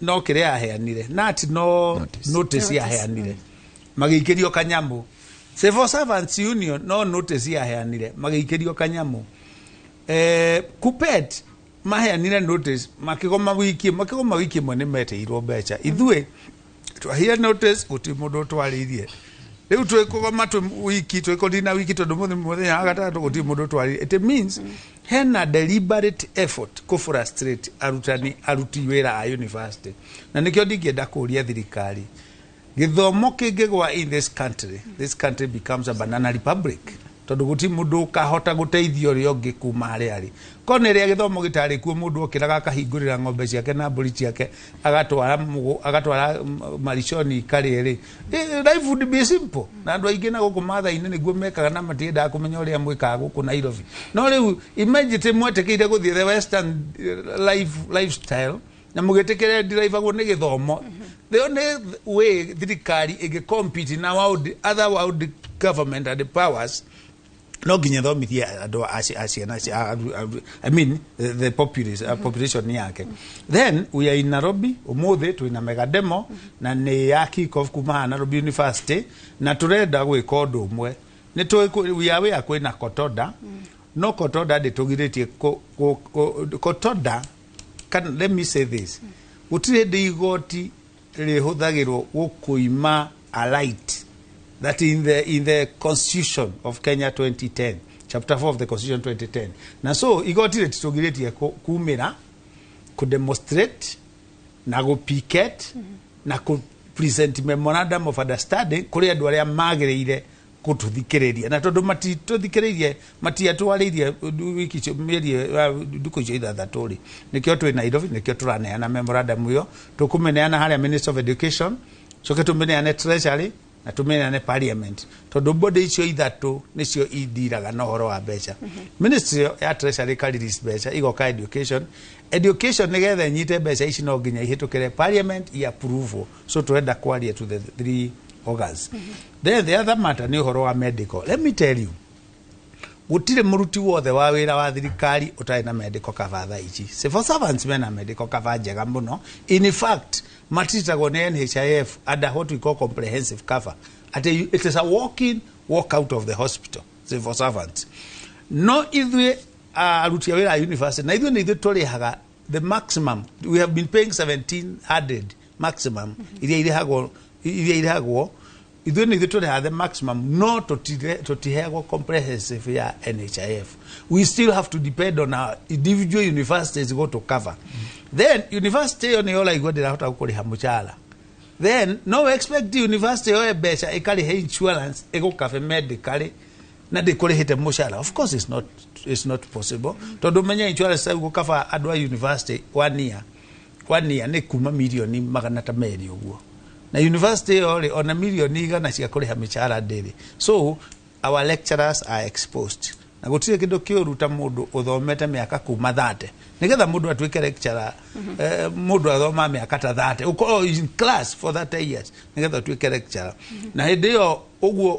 kĩrĩa yaheanire, KNUT no notice yaheanire, magĩikĩrio kanyamũ. Civil Servants Union no notice yaheanire, magĩikĩrio kanyamũ. KUPPET maheanire notice, makĩgoma wiki ĩmwe, nĩ metĩirwo mbeca. Ithuĩ twahire notice, gũtirĩ mũndũ ũtwarĩirie. Rĩu twĩkũgoma twĩ wiki, twĩkũnina wiki tondũ mũthenya wa gatatũ gũtirĩ mũndũ ũtwarĩirie. It means hena deliberate effort kũ frustrate arutani, aruti wĩra a university, na nĩkĩo ndingĩenda kũũria thirikari. Gĩthomo kĩngĩgwa in this country, this country becomes a banana republic. Tondũ gũtirĩ mũndũ ũkahota gũteithia ũrĩa ũngĩ kuma harĩa arĩ. Korwo nĩ rĩrĩa gĩthomo gĩtarĩ kuo, mũndũ okĩraga akahingũrĩra ng'ombe ciake na mbũri ciake, agatwara agatwara mariconi ikarĩe rĩ, life would be simple. Na andũ aingĩ na gũkũ Maathai-inĩ nĩguo mekaga, na matiendaga kũmenya ũrĩa mwĩkaga gũkũ Nairobi. No rĩu immediately mwetĩkĩire gũthiĩ the western lifestyle na mũgĩtĩkĩre ndiraibagwo nĩ gĩthomo, the only way thirikari ĩngĩ compete na world, other world government and powers, no nginya thomithie andũ a ciana I mean the populace, population yake. Then we are in Nairobi umuthi, twina mega demo na nĩ ya kick off kuma haha Nairobi University, na turenda gwĩka ũndũ ũmwe. Nĩ tũĩ we are aware kwĩna COTODA, no COTODA ndĩtũgirĩtie COTODA can, let me say this, gũtirĩ hĩndĩ igoti rĩhũthagĩrwo gũkũima a right that in the Constitution of Kenya 2010, chapter 4 of the Constitution 2010. Na so igoti rĩtitũgirĩtie kumĩra kũ demonstrate na gũ picket na kũ present memorandum of understanding kũrĩ andũ arĩa magĩrĩire gũtũthikĩrĩria. Na tondũ matitũthikĩrĩirie, matiatwarĩirie wiki icio, mĩeri, ndukũ icio ithathatũ rĩ, nĩkĩo twĩ Nairobi, nĩkĩo tũraneana memorandum ĩyo. Tũkũmĩneana harĩa Minister of Education, coke tũmĩneane Treasury na tũmĩneane Parliament, tondũ body icio ithatũ nĩcio indiraga na ũhoro wa mbeca. Ministry ya Treasury ĩka release mbeca, igoka education. Education nĩgetha ĩnyite mbeca ici no nginya ihĩtũkĩre Parliament i approve. So tũrenda kwaria to the three organs. Then the other matter nĩ ũhoro wa medical. Let me tell you, gũtirĩ mũruti wothe wa wĩra wa thirikari ũtarĩ na medical cover thaa ici. Civil servants mena medical cover njega mũno. In fact, matitagwo nĩ NHIF under what we call comprehensive cover, atĩ it is a walk in, walk out of the hospital, civil servants. No ithuĩ aruti a wĩra a university, na ithuĩ nĩ ithuĩ tũrĩhaga the maximum. We have been paying 1700 maximum iria irĩhagwo. Ithuĩ nĩ ithuĩ tũrĩhaga the maximum, no tũtiheagwo comprehensive ya NHIF. We still have to depend on our individual universities go to cover. Then university ĩyo nĩyo ũraigua ndĩrahota kũrĩha mũcara. Then no expect university yoe mbeca ĩkarĩhe insurance ĩgũkabe medically na ndĩkũrĩhĩte mũcara. Of course it's not possible, tondũ menya insurance gũkaba andũ a university one year, one year nĩ kuma mirioni magana ta merĩ ũguo, na university ĩyo rĩ, ona mirioni 100 cia kũrĩha mĩcara ndĩrĩ. So our lecturers are exposed, na gũtirĩ kĩndũ kĩũru ta mũndũ ũthomete mĩaka kuma 30. Nĩgetha mũndũ atuĩke lecturer, mũndũ athoma mĩaka ta 30, ũkorwo in class for 30 years nĩgetha ũtuĩke lecturer. Na hĩndĩ ĩyo ũguo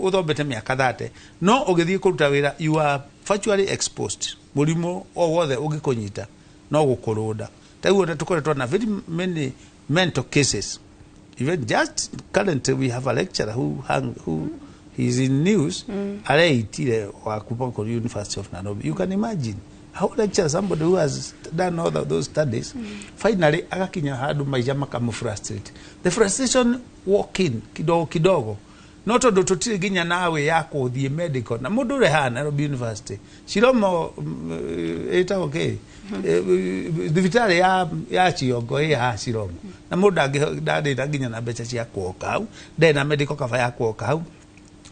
ũthomete mĩaka 30, no ũgĩthiĩ kũruta wĩra, you are virtually exposed. Mũrimũ o wothe ũngĩkũnyita no gũkũrũnda. Taguo tũkoretwo na very many mental cases. Even just currently we have a lecturer who hung, who he's in news, areitire wa kuma kũrĩ University of Nairobi. You can imagine how lecture somebody who has done all of those studies, finally agakinya handũ maica makamũ frustrate, the frustration walk in kidogo kidogo. No tondũ tũtirĩ nginya nawe ya kũthiĩ medical na mũndũ ũrĩa haha Nairobi University Chiromo, ĩtagwo kĩ, thibitarĩ ya Chiongo ĩ haha Chiromo, na mũndũ ndarĩ na nginya na mbeca cia kuoka hau, ndarĩ na medical cover ya kuoka hau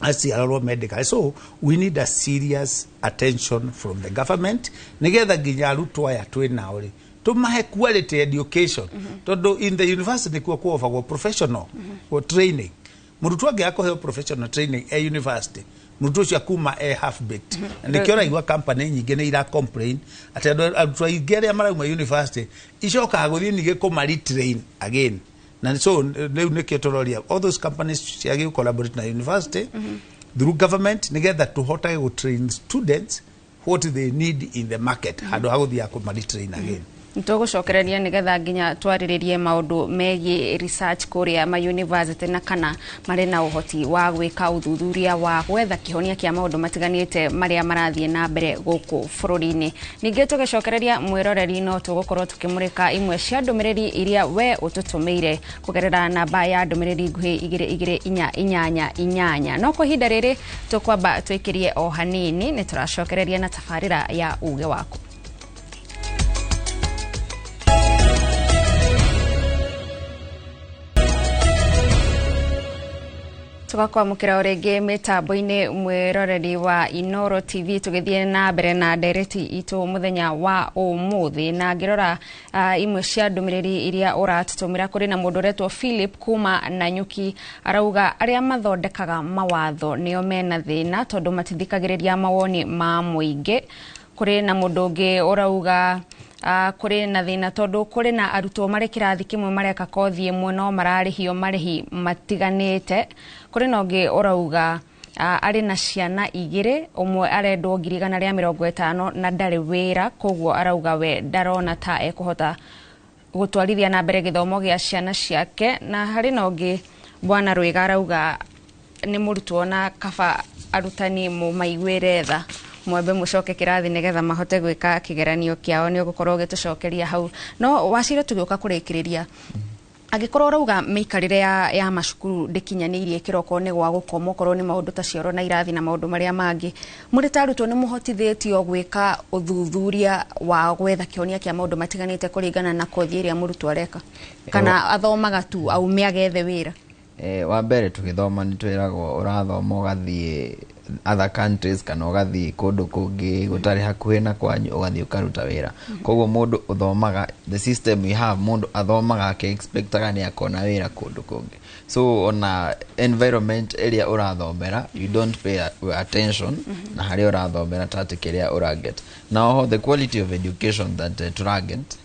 aciarorwo medical. So we need a serious attention from the government nigetha nginya arutwo aya twĩ nao rĩ, tũmahe quality education, tondũ in the university nĩkuo kuofagwo professional training. Mũrutwo angĩaga kũheo professional training e university, mũrutwo ũcio akuma e half baked. Na nĩkĩo ũraigua company nyingĩ nĩ ira complain atĩ andũ arutwo aingĩ arĩa marauma university icokaga gũthiĩ ningĩ kũma retrain again. Na so rĩu nĩkĩo tũroria all those companies ciagĩ collaborate na university through government nigetha tũhotage gũ train students what they need in the market, handũ ha gũthiaga kũma retrain again. Tũgũcokereria nĩgetha nginya twarĩrĩrie maũndũ megiĩ research kũrĩa ma university, na kana marĩ na ũhoti wa gwĩka ũthuthuria wa gwetha kĩhonia kĩa maũndũ matiganĩte marĩa marathiĩ na mbere gũkũ bũrũri-inĩ. Ningĩ tũgĩcokereria mwĩroreri, no tũgũkorwo tũkĩmũrĩka imwe cia ndũmĩrĩri iria we ũtũtũmĩire kũgerera namba ya ndũmĩrĩri nguhĩ 22488. No kwa ihinda rĩrĩ tũkwamba twĩkĩrie o hanini, nĩ tũracokereria na tabarĩra ya uge waku. Tugakwamũkĩra o rĩngĩ mĩtambo-inĩ mwĩroreri wa Inoro TV, tũgĩthiĩ na mbere na ndereti itũ mũthenya wa ũmũthĩ. Na ngĩrora imwe cia ndũmĩrĩri iria ũratũtũmĩra, kũrĩ na mũndũ ũretwo Philip kuma Nanyuki, arauga arĩa mathondekaga mawatho nĩo mena thĩna tondũ matithikagĩrĩria mawoni ma mũingĩ. Kũrĩ na mũndũ ũngĩ ũrauga kũrĩ na thĩna tondũ kũrĩ na arutwo marĩ kĩrathi kĩmwe mareka kothi ĩmwe no mararĩhio marĩhi matiganĩte. Kũrĩ na ũngĩ ũrauga arĩ na ciana igĩrĩ, ũmwe arendwo 150,000 na ndarĩ wĩra, koguo arauga we ndarona ta ekũhota gũtwarithia na mbere gĩthomo gĩa ciana ciake. Na harĩ na ũngĩ bwana Rwĩga arauga nĩ mũrutwo na kaba arutani mũmaiguĩre tha, mwambe mũcoke kĩrathi nĩgetha mahote gwĩka kĩgeranio kĩao. Nĩ ũgũkorwo ũgĩtũcokeria hau. No Wacira, tũgĩũka kũrĩkĩrĩria, angĩkorwo ũrauga mĩikarĩre ya macukuru ndĩkinyanĩirie ikĩro, okorwo nĩ gwa gũkoma, okorwo nĩ maũndũ ta cioro na irathi na maũndũ marĩa mangĩ, mũrĩ ta arutwo nĩ mũhotithĩtio gwĩka ũthuthuria wa gwetha kĩhonia kĩa maũndũ matiganĩte kũringana na kothi ĩrĩa mũrutwo areka, kana athomaga tu aume agethe wĩra? Wa mbere tũgĩthoma nĩ twĩragwo ũrathoma ũgathiĩ other countries kana ũgathiĩ kũndũ kũngĩ gũtarĩ hakuhĩ na kwanyu, ũgathiĩ ũkaruta wĩra. Koguo mũndũ ũthomaga, the system we have, mũndũ athomaga akĩ-expectaga nĩ akona wĩra kũndũ kũngĩ. So ona environment ĩrĩa ũrathomera, you don't pay attention na harĩa ũrathomera ta atĩ kĩrĩa ũraget. Na oho the quality of education that tũraget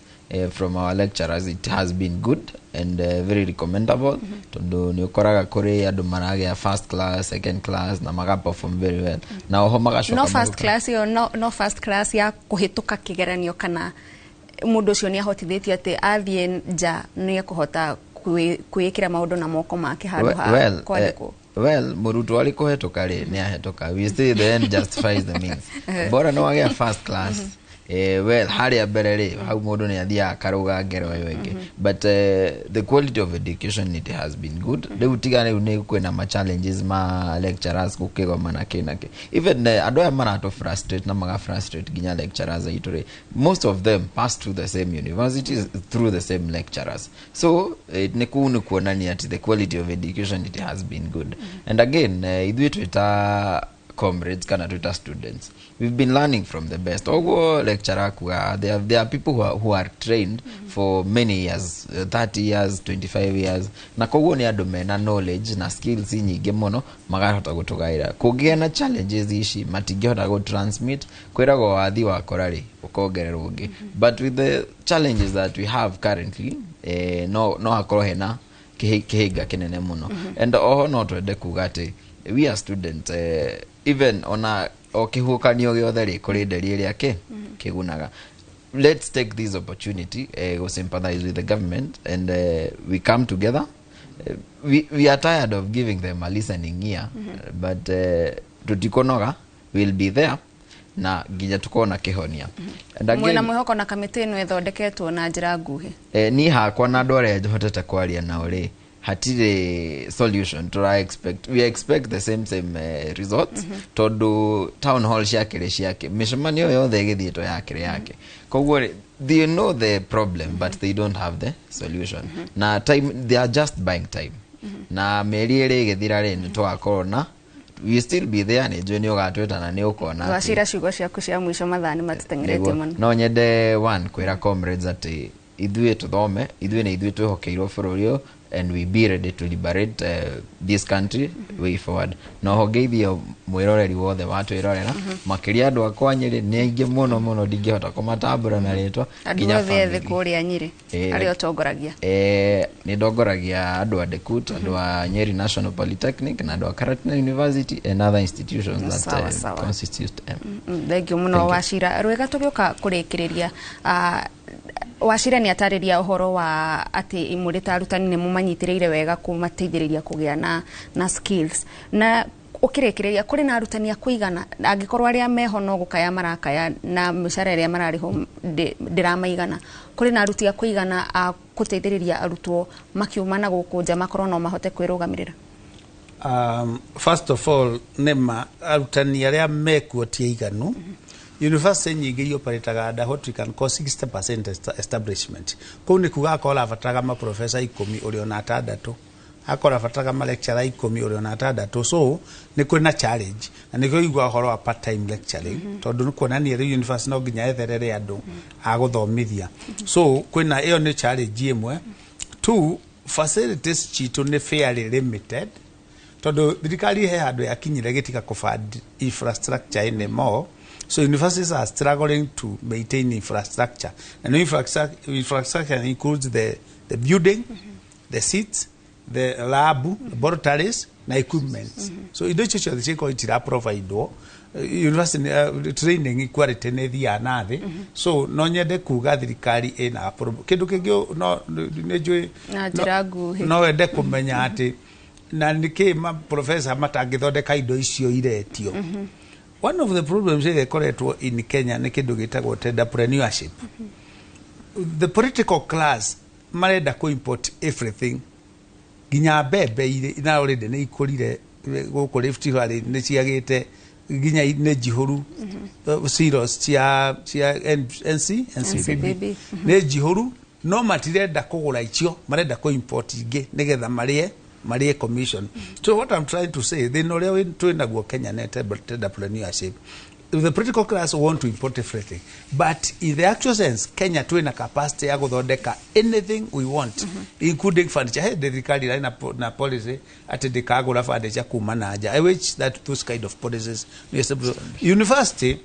from our lecturers, it has been good and very recommendable, tondũ nĩ ũkoraga kũrĩ andũ maragĩa first class, second class na maga perform very well, na oho magacoka No first class ĩyo no first class ya kũhĩtũka kĩgeranio, kana mũndũ ũcio nĩ ahotithĩtio atĩ athiĩ nja nĩ ekũhota kwĩĩkĩra maũndũ na moko make handũ ha Well, kwandĩkwo? Well, mũrutwo arĩ kũhetũka rĩ, nĩ ahĩtũka. We say the end justifies the means. Bora no wagĩa first class. Well, harĩa mbere rĩ, hau mũndũ nĩ athiaga akarũga ngero ĩyo ĩngĩ, but the quality of education, it has been good. Rĩu tiga rĩu nĩ kwĩna ma challenges ma lecturers gũkĩgoma na kĩ na kĩ. Even andũ aya maratũ frustrate na maga frustrate nginya lecturers aitũ rĩ, most of them pass through the same universities, through the same lecturers. So nĩ kũu nĩ kuonania atĩ the quality of education, it has been good. And again, ithuĩ twĩta comrades kana twĩta students, we've been learning from the best. Oguo lecturer akuga, there are people who are trained for many years, 30 years, 25 years, na koguo nĩ andũ mena knowledge na skills nyingĩ mũno, makahota gũtũgaĩra. Kũngĩgĩa na challenges ici matingĩhota gũ transmit, kwĩragwo wathi wakora rĩ ũkongererwo ũngĩ. But with the challenges that we have currently, no hakorwo hena kĩhĩnga kĩnene mũno. And oho no twende kuga atĩ we are students, even ona o kĩhuhũkanio gĩothe rĩ, kũrĩ nderi ĩrĩa kĩ kĩgunaga. Let's take this opportunity go sympathize with the government and we come together. We are tired of giving them a listening ear, but tutikonoga, we'll be there na nginya tukona kĩhonia. And again, Mwĩna mwĩhoko na kamĩtĩ ĩno ĩthondeketwo na njĩra nguhĩ? Niĩ hakwa na andũ arĩa hotete kwaria nao rĩ, hatirĩ solution tura expect. We expect the same results, tondũ town hall ciakĩrĩ ciake, mĩcemanio yothe ĩgĩthiĩtwo yakĩrĩ yake. Koguo rĩ, they know the problem but they don't have the solution. Na time, they are just buying time, na mĩeri ĩrĩ ĩgĩthira rĩ, nĩ tũgakorwo na we still be there. Nĩ njũĩ nĩ ũgatwĩta na nĩ ũkona atĩ- Wacira, ciugo ciaku cia mũico, mathaa nĩ matũteng'eretie Nĩguo. mũno. No nyende one kwĩra comrades atĩ ithuĩ tũthome, ithuĩ nĩ ithuĩ twĩhokeirwo bũrũri ũyũ, and we be ready to liberate this country way forward. Na oho ngeithio mwĩroreri wothe watwĩrorera, makĩria andũ akwa Nyĩrĩ, nĩ aingĩ mũno mũno, ndingĩhota kũmatambũra na rĩtwa. Andũ Nginya othe ethĩ family. kũrĩa Nyĩrĩ arĩa ũtongoragia. Nĩ ndongoragia andũ a Dekut, andũ a Nyeri National Polytechnic na andũ a Karatina University and other institutions that Sawa, sawa. constitute them. Thank you mũno. Thank you. Wacira Rwĩga, tũgĩũka kũrĩkĩrĩria, Wacira nĩ atarĩria ũhoro wa atĩ mũrĩ ta arutani nĩ mũmanyitĩrĩire wega kũmateithĩrĩria kũgĩa na skills. Na ũkĩrĩkĩrĩria, kũrĩ na arutani a kũigana, angĩkorwo arĩa meho no gũkaya marakaya na mĩcara ĩrĩa mararĩhwo ndĩramaigana? Kũrĩ na aruti a kũigana a kũteithĩrĩria arutwo makiuma na gũkũ nja makorwo no mahote kwĩrũgamĩrĩra? First of all, nĩma arutani arĩa mekuo ti aiganu. University nyingĩ ioperataga under what we can call 60% establishment. Kũu nĩ kuga akorwo ũrabataraga maprofesa 10, ũrĩ ona atandatũ. Akora bataga ma lecturer 10 ũrĩa ona 6. So nĩ kwĩna challenge na nĩkĩo igua ũhoro wa part time lecturing, tondũ nĩ kuonania rĩu university no nginya etherere andũ a gũthomithia. So kwĩna ĩyo nĩ challenge ĩmwe. Two, facilities citũ nĩ fairly limited, tondũ thirikari he handũ yakinyire gĩtiga kũfund infrastructure anymore. So universities are struggling to maintain infrastructure, and infrastructure includes the building, the seats, the lab, laboratories na equipment. So indo icio ciothe cikorwo itiraprovidwo, university training quality nĩ ĩthiaga na thĩ. So no nyende kuga thirikari ĩna kĩndũ kĩngĩ no nĩ njũĩ. Na njĩra nguhĩ. No wende kũmenya atĩ na nĩkĩ ma professor matangĩthondeka indo icio iretio. One of the problems ĩrĩa ĩkoretwo in Kenya nĩ kĩndũ gĩtagwo tenderpreneurship. The political class marenda kũ import everything, nginya mbembe irĩ na already nĩ ikũrire gũkũ Rift Valley, nĩ ciagĩte nginya nĩ njihũru. Silos cia NC NCPB NCPB. Nĩ njihũru, no matirenda kũgũra icio, marenda kũ import ingĩ nĩgetha marĩe commission. So what I'm trying to say, thĩna ũrĩa twĩ naguo Kenya nĩ tenderpreneurship. The political class want to import everything, but in the actual sense, Kenya twĩna capacity ya gũthondeka anything we want, including furniture. He thirikari ĩrarĩ na policy atĩ ndĩkagũra furniture kuma na nja. I wish that those kind of policies university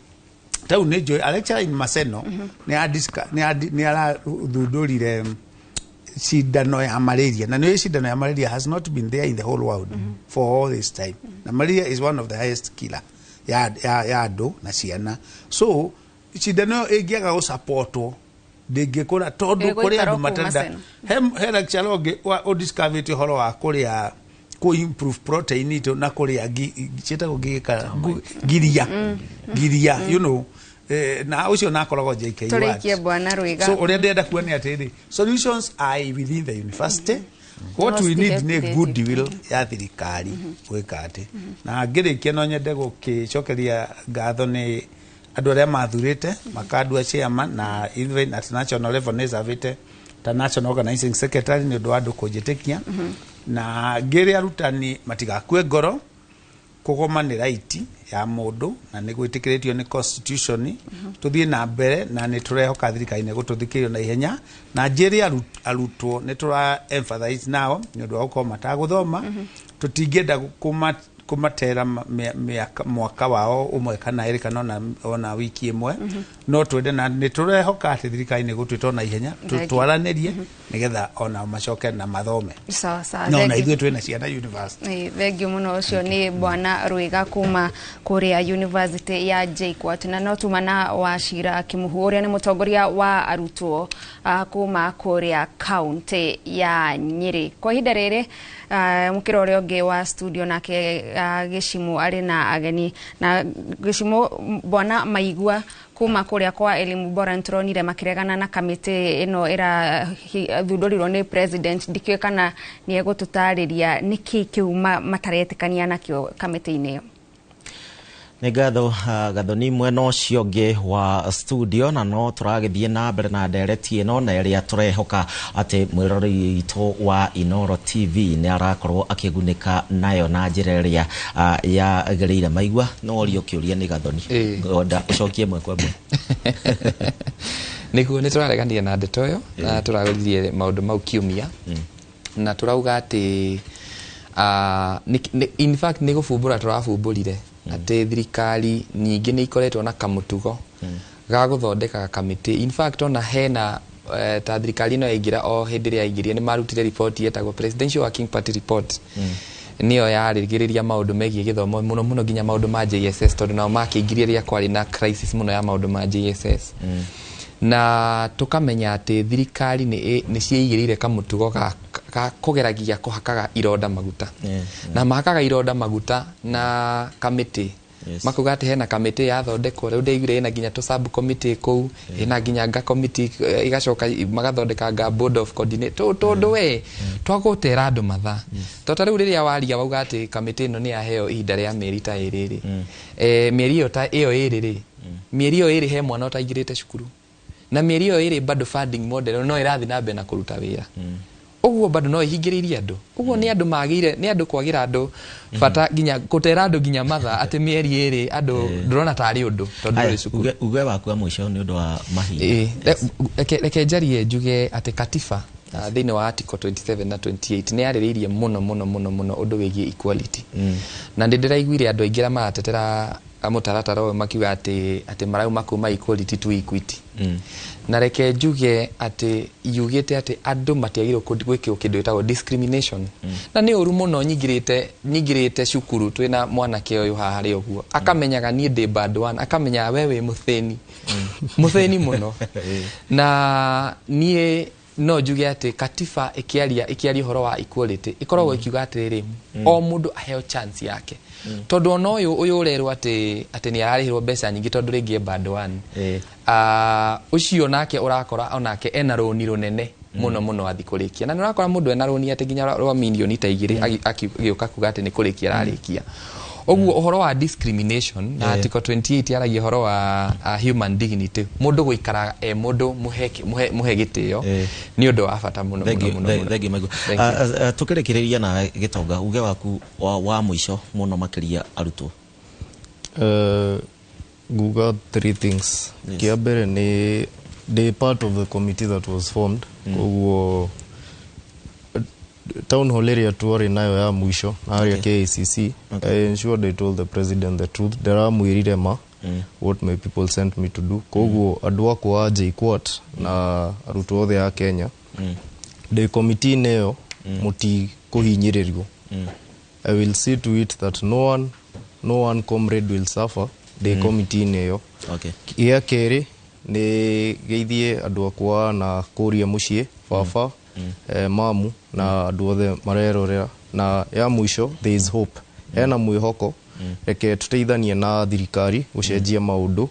tau nĩ njũĩ a lecturer in Maseno nĩ arathundũrire cindano ya malaria, na nĩ cindano ya malaria has not been there in the whole world for all this time, na malaria is one of the highest killer ya andũ na ciana. So cindano ĩyo ĩngĩaga gũsupportwo ndĩngĩkũra, tondũ kũrĩ Ĩgũikara andũ o kũu matarenda. Maseno. He lecturer ũngĩ ũdiscoverĩte ũhoro wa kũrĩa kũ improve protein itũ na kũrĩa ciĩtagwo ngigĩka ngiria ngiria, na ũcio nakoragwo JKUAT. Tũrĩkie, Bwana Rwiga. So ũrĩa ndĩrenda kuona nĩ atĩrĩ, solutions are within the university. What No we need citihe nĩ goodwill ya thirikari gwĩka atĩ. Na ngĩrĩkia, no nyende gũkĩcokeria ngatho nĩ andũ arĩa mathurĩte makandua chairman, na even at national level nĩ servĩte ta national organizing secretary, nĩ ũndũ wa andũ kũnjĩtĩkia. Na ngĩrĩ arutani matigakue ngoro, kũgoma nĩ right ya mũndũ na nĩ gwĩtĩkĩrĩtio nĩ constitution. Tũthiĩ na mbere na nĩ tũrehoka thirikari nĩ gũtũthikĩrĩrio na ihenya. Na njĩre arutwo nĩ tũra emphasize nao nĩ ũndũ wa gũkorwo matagũthoma. Tũtingĩenda kũmatera mwaka wao ũmwe kana ĩrĩ kana ona wiki ĩmwe. No twende na nĩ tũrehoka atĩ thirikari nĩ gũtwĩta na ihenya Thank you. twaranĩrie nĩgetha ona macoke na mathome. Sawa sawa. No na Thank you. ithuĩ twĩna ciana university. Thengiũ mũno. Ũcio nĩ Bwana Rwiga kuma kũrĩa University ya JKUAT. Na no tuma na Wacira Kimuhu ũrĩa nĩ mũtongoria wa arutwo kuma kũrĩa kaunti ya Nyĩrĩ. Kwa ihinda rĩrĩ, mũkĩra ũrĩa ũngĩ wa studio nake Gĩcimu arĩ na ageni. Na Gĩcimu, Bwana Maigua kuma kũrĩa kwa Elimu Bora, nĩtũronire makĩregana na kamĩtĩ ĩno ĩrathundũrirwo nĩ president. Ndikĩũĩ kana nĩ egũtũtarĩria nĩkĩ kĩu mataretĩkania nakĩo kamĩtĩ-inĩ ĩyo. Nĩ ngatho, Gathoni, mwena ũcio ũngĩ wa studio. Na no tũragĩthiĩ na mbere na ndereti ĩno na ĩrĩa tũrehoka atĩ mwĩroreri witũ wa Inoro TV nĩ arakorwo akĩgunĩka nayo na njĩra ĩrĩa yagĩrĩire. Maigua no ũrio kĩũria nĩ Gathoni, ngwenda ũcokie ĩmwe kwa ĩmwe. Nĩguo, nĩ tũrareganire na ndeto ĩyo na tũragũririe maũndũ mau kiumia, na tũrauga atĩ in fact nĩ gũbumbũra tũrabumbũrire atĩ thirikari nyingĩ nĩ ikoretwo na kamũtugo ga gũthondeka kamĩtĩ. In fact, ona hena ta thirikari ĩno yaingĩra, o hĩndĩ ĩrĩa yaingĩrire, nĩ marutire riboti yetagwo Presidential Working Party Report. Nĩyo yarĩgĩrĩria maũndũ megiĩ gĩthomo mũno mũno, nginya maũndũ ma JSS, tondũ nao makĩingĩria rĩrĩa kwarĩ na crisis mũno ya maũndũ ma JSS. Na tũkamenya atĩ thirikari nĩ ciĩigĩrĩire kamũtugo ga kũgeragia kũhakaga ironda maguta, na mahakaga ironda maguta na kamĩtĩ. Makuga atĩ hena kamĩtĩ yathondekwo. Rĩu ndĩiguire ĩna nginya tũ sub committee kũu, ĩna nginya nga committee, igacoka magathondeka nga board of coordinate, tondũ we twagũtera andũ mathaa. To ta rĩu rĩrĩa waria wauga atĩ kamĩtĩ ĩno nĩ yaheo ihinda rĩa mĩeri ta ĩrĩ rĩ, mĩeri ĩyo ta ĩyo ĩrĩ rĩ, mĩeri ĩyo ĩrĩ he mwana ũtaingĩrĩte cukuru, na mĩeri ĩyo ĩrĩ bado funding model no ĩrathiĩ na mbere na kũruta wĩra. Ũguo bado no ĩhingĩrĩirie andũ. Ũguo nĩ andũ magĩire, nĩ andũ kwagĩra andũ bata nginya gũtera andũ nginya mathaa atĩ mĩeri 2 andũ ndũrona tarĩ ũndũ tondũ ndũrĩ cukuru. Uge waku wa mũico nĩ ũndũ wa mahinda. Reke njarie njuge atĩ katiba thĩinĩ wa article 27 na 28 nĩ yarĩrĩirie mũno mũno mũno mũno ũndũ wĩgiĩ equality. Na nĩ ndĩraiguire andũ aingĩ arĩa maratetera mũtaratara ũyũ makiuga atĩ marauma kuma equality to equity. Na reke njuge atĩ yugĩte atĩ andũ matiagĩrĩirwo gwĩkĩrwo kĩndũ gĩtagwo discrimination. Na nĩ ũru mũno nyingĩrĩte cukuru twĩna mwanake ũyũ haha harĩ ũguo akamenyaga niĩ ndĩ band one, akamenyaga we wĩ mũthĩni mũthĩni mũno. Na niĩ no njuge atĩ katiba ĩkĩaria ũhoro wa equality ĩkoragwo ĩkiuga atĩrĩrĩ, o mũndũ aheo chance yake. Tondũ ona ũyũ ũrerwo atĩ nĩ ararĩhĩrwo mbeca nyingĩ tondũ rĩngĩ e band one, ũcio nake ũrakora onake ena rũni rũnene mũno mũno athi kũrĩkia. Na nĩ ũrakora mũndũ ena rũni atĩ nginya rwa mirioni ta 2 agĩũka kuga atĩ nĩ kũrĩkia ararĩkia. Ũguo ũhoro wa discrimination na article 28 yaragia ũhoro wa human dignity, mũndũ gũikara e mũndũ mũhe gĩtĩo nĩ ũndũ wa bata mũno mũno mũno. Thengiũ Maigua. Tũkĩrĩkĩrĩria na Gĩtonga, uge waku wa mũico mũno makĩria arutwo. Nguga 3 things. Kĩa mbere nĩ the part of the committee that was formed. Koguo town hall area tuarĩ nayo ya mũico na harĩa KICC. I ensured I told the president the truth. Ndĩramwĩrire ma what my people sent me to do. Koguo andũ akwa a JKUAT na arutwo othe a Kenya, ndĩ committee-inĩ ĩyo mũtikũhinyĩrĩrio. I will see to it that no one comrade will suffer ndĩ committee-inĩ ĩyo. Gĩa kerĩ nĩ geithie andũ akwa na kũria mũciĩ baba, mamu na andũ othe marerorera. Na ya mũico, there is hope. Hena mwĩhoko, reke tũteithanie na thirikari gũcenjia maũndũ.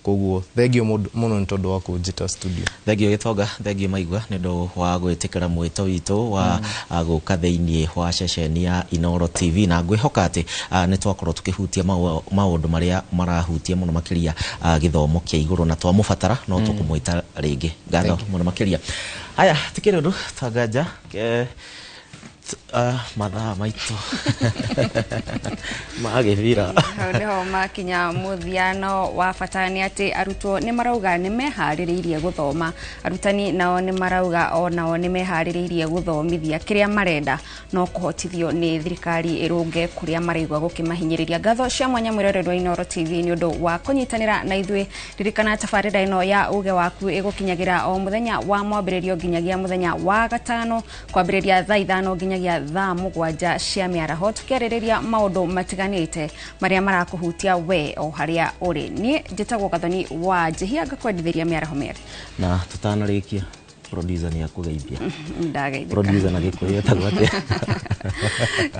Koguo thengio mũno nĩ tondũ wa kũnjĩta studio. Thengio Gĩtonga, thengio Maigua nĩ ũndũ wa gwĩtĩkĩra mwĩto witũ wa gũka thĩinĩ wa ceceni ya Inooro TV, na ngwĩhoka atĩ nĩ twakorwo tũkĩhutia maũndũ marĩa marahutia mũno makĩria gĩthomo kĩa igũrũ, na twamũbatara no tũkũmwĩta rĩngĩ. Ngatho mũno makĩria. Haya, tikĩrĩ ũndũ twanganja mathaa maitũ magĩthira. Hau nĩho makinya mũthiano wa bata nĩ atĩ arutwo nĩ marauga nĩ meharĩrĩirie gũthoma, arutani nao nĩ marauga o nao nĩ meharĩrĩirie gũthomithia kĩrĩa marenda no kũhotithio nĩ thirikari ĩrũnge kũrĩa maraigua gũkĩmahinyĩrĩria. Ngatho cia mwanya mwĩroreri wa Inooro TV nĩ ũndũ wa kũnyitanĩra na ithuĩ. Ririkana tabarĩra ĩno ya uge waku ĩgũkinyagĩra o mũthenya wa mwambĩrĩrio nginyagia mũthenya wa gatano kwambĩrĩria thaa 5 nginyagia thaa 7 cia mĩaraho, tũkĩarĩrĩria maũndũ matiganĩte marĩa marakũhutia we o harĩa ũrĩ. Niĩ njĩtagwo Gathoni wa Njihia, ngakwendithĩria mĩaraho mĩega. Na tũtanarĩkia, producer nĩ akũgeithia. Ndageithĩka. Producer na Gĩkũyũ etagwo atĩa?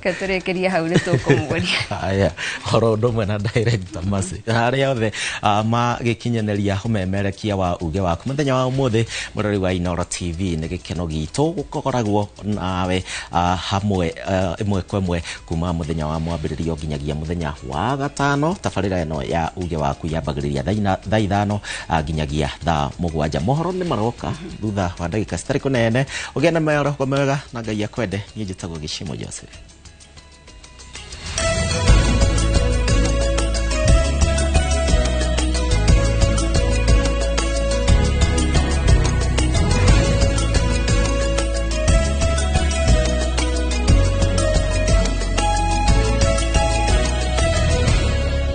Katũrĩkĩria hau nĩ tũkũmũria. Aya, oro ũndũ ũmwe na director Mercy. Arĩa othe magĩkinyanĩria ũmemerekia wa uge waku mũthenya wa ũmũthĩ, mũrori wa Inooro TV, nĩ gĩkeno gitũ gũkoragwo nawe hamwe ĩmwe kwa ĩmwe kuma mũthenya wa mwambĩrĩrio nginyagia mũthenya wa gatano. Tabarĩra ĩno ya uge waku yambagĩrĩria thaa 5 nginyagia thaa 7. Mohoro nĩ maroka thutha wa ndagĩka citarĩ kũnene. Ũgĩe na mĩaraho mĩega na Ngai akwende. Niĩ njĩtagwo Gĩcimo Joseph.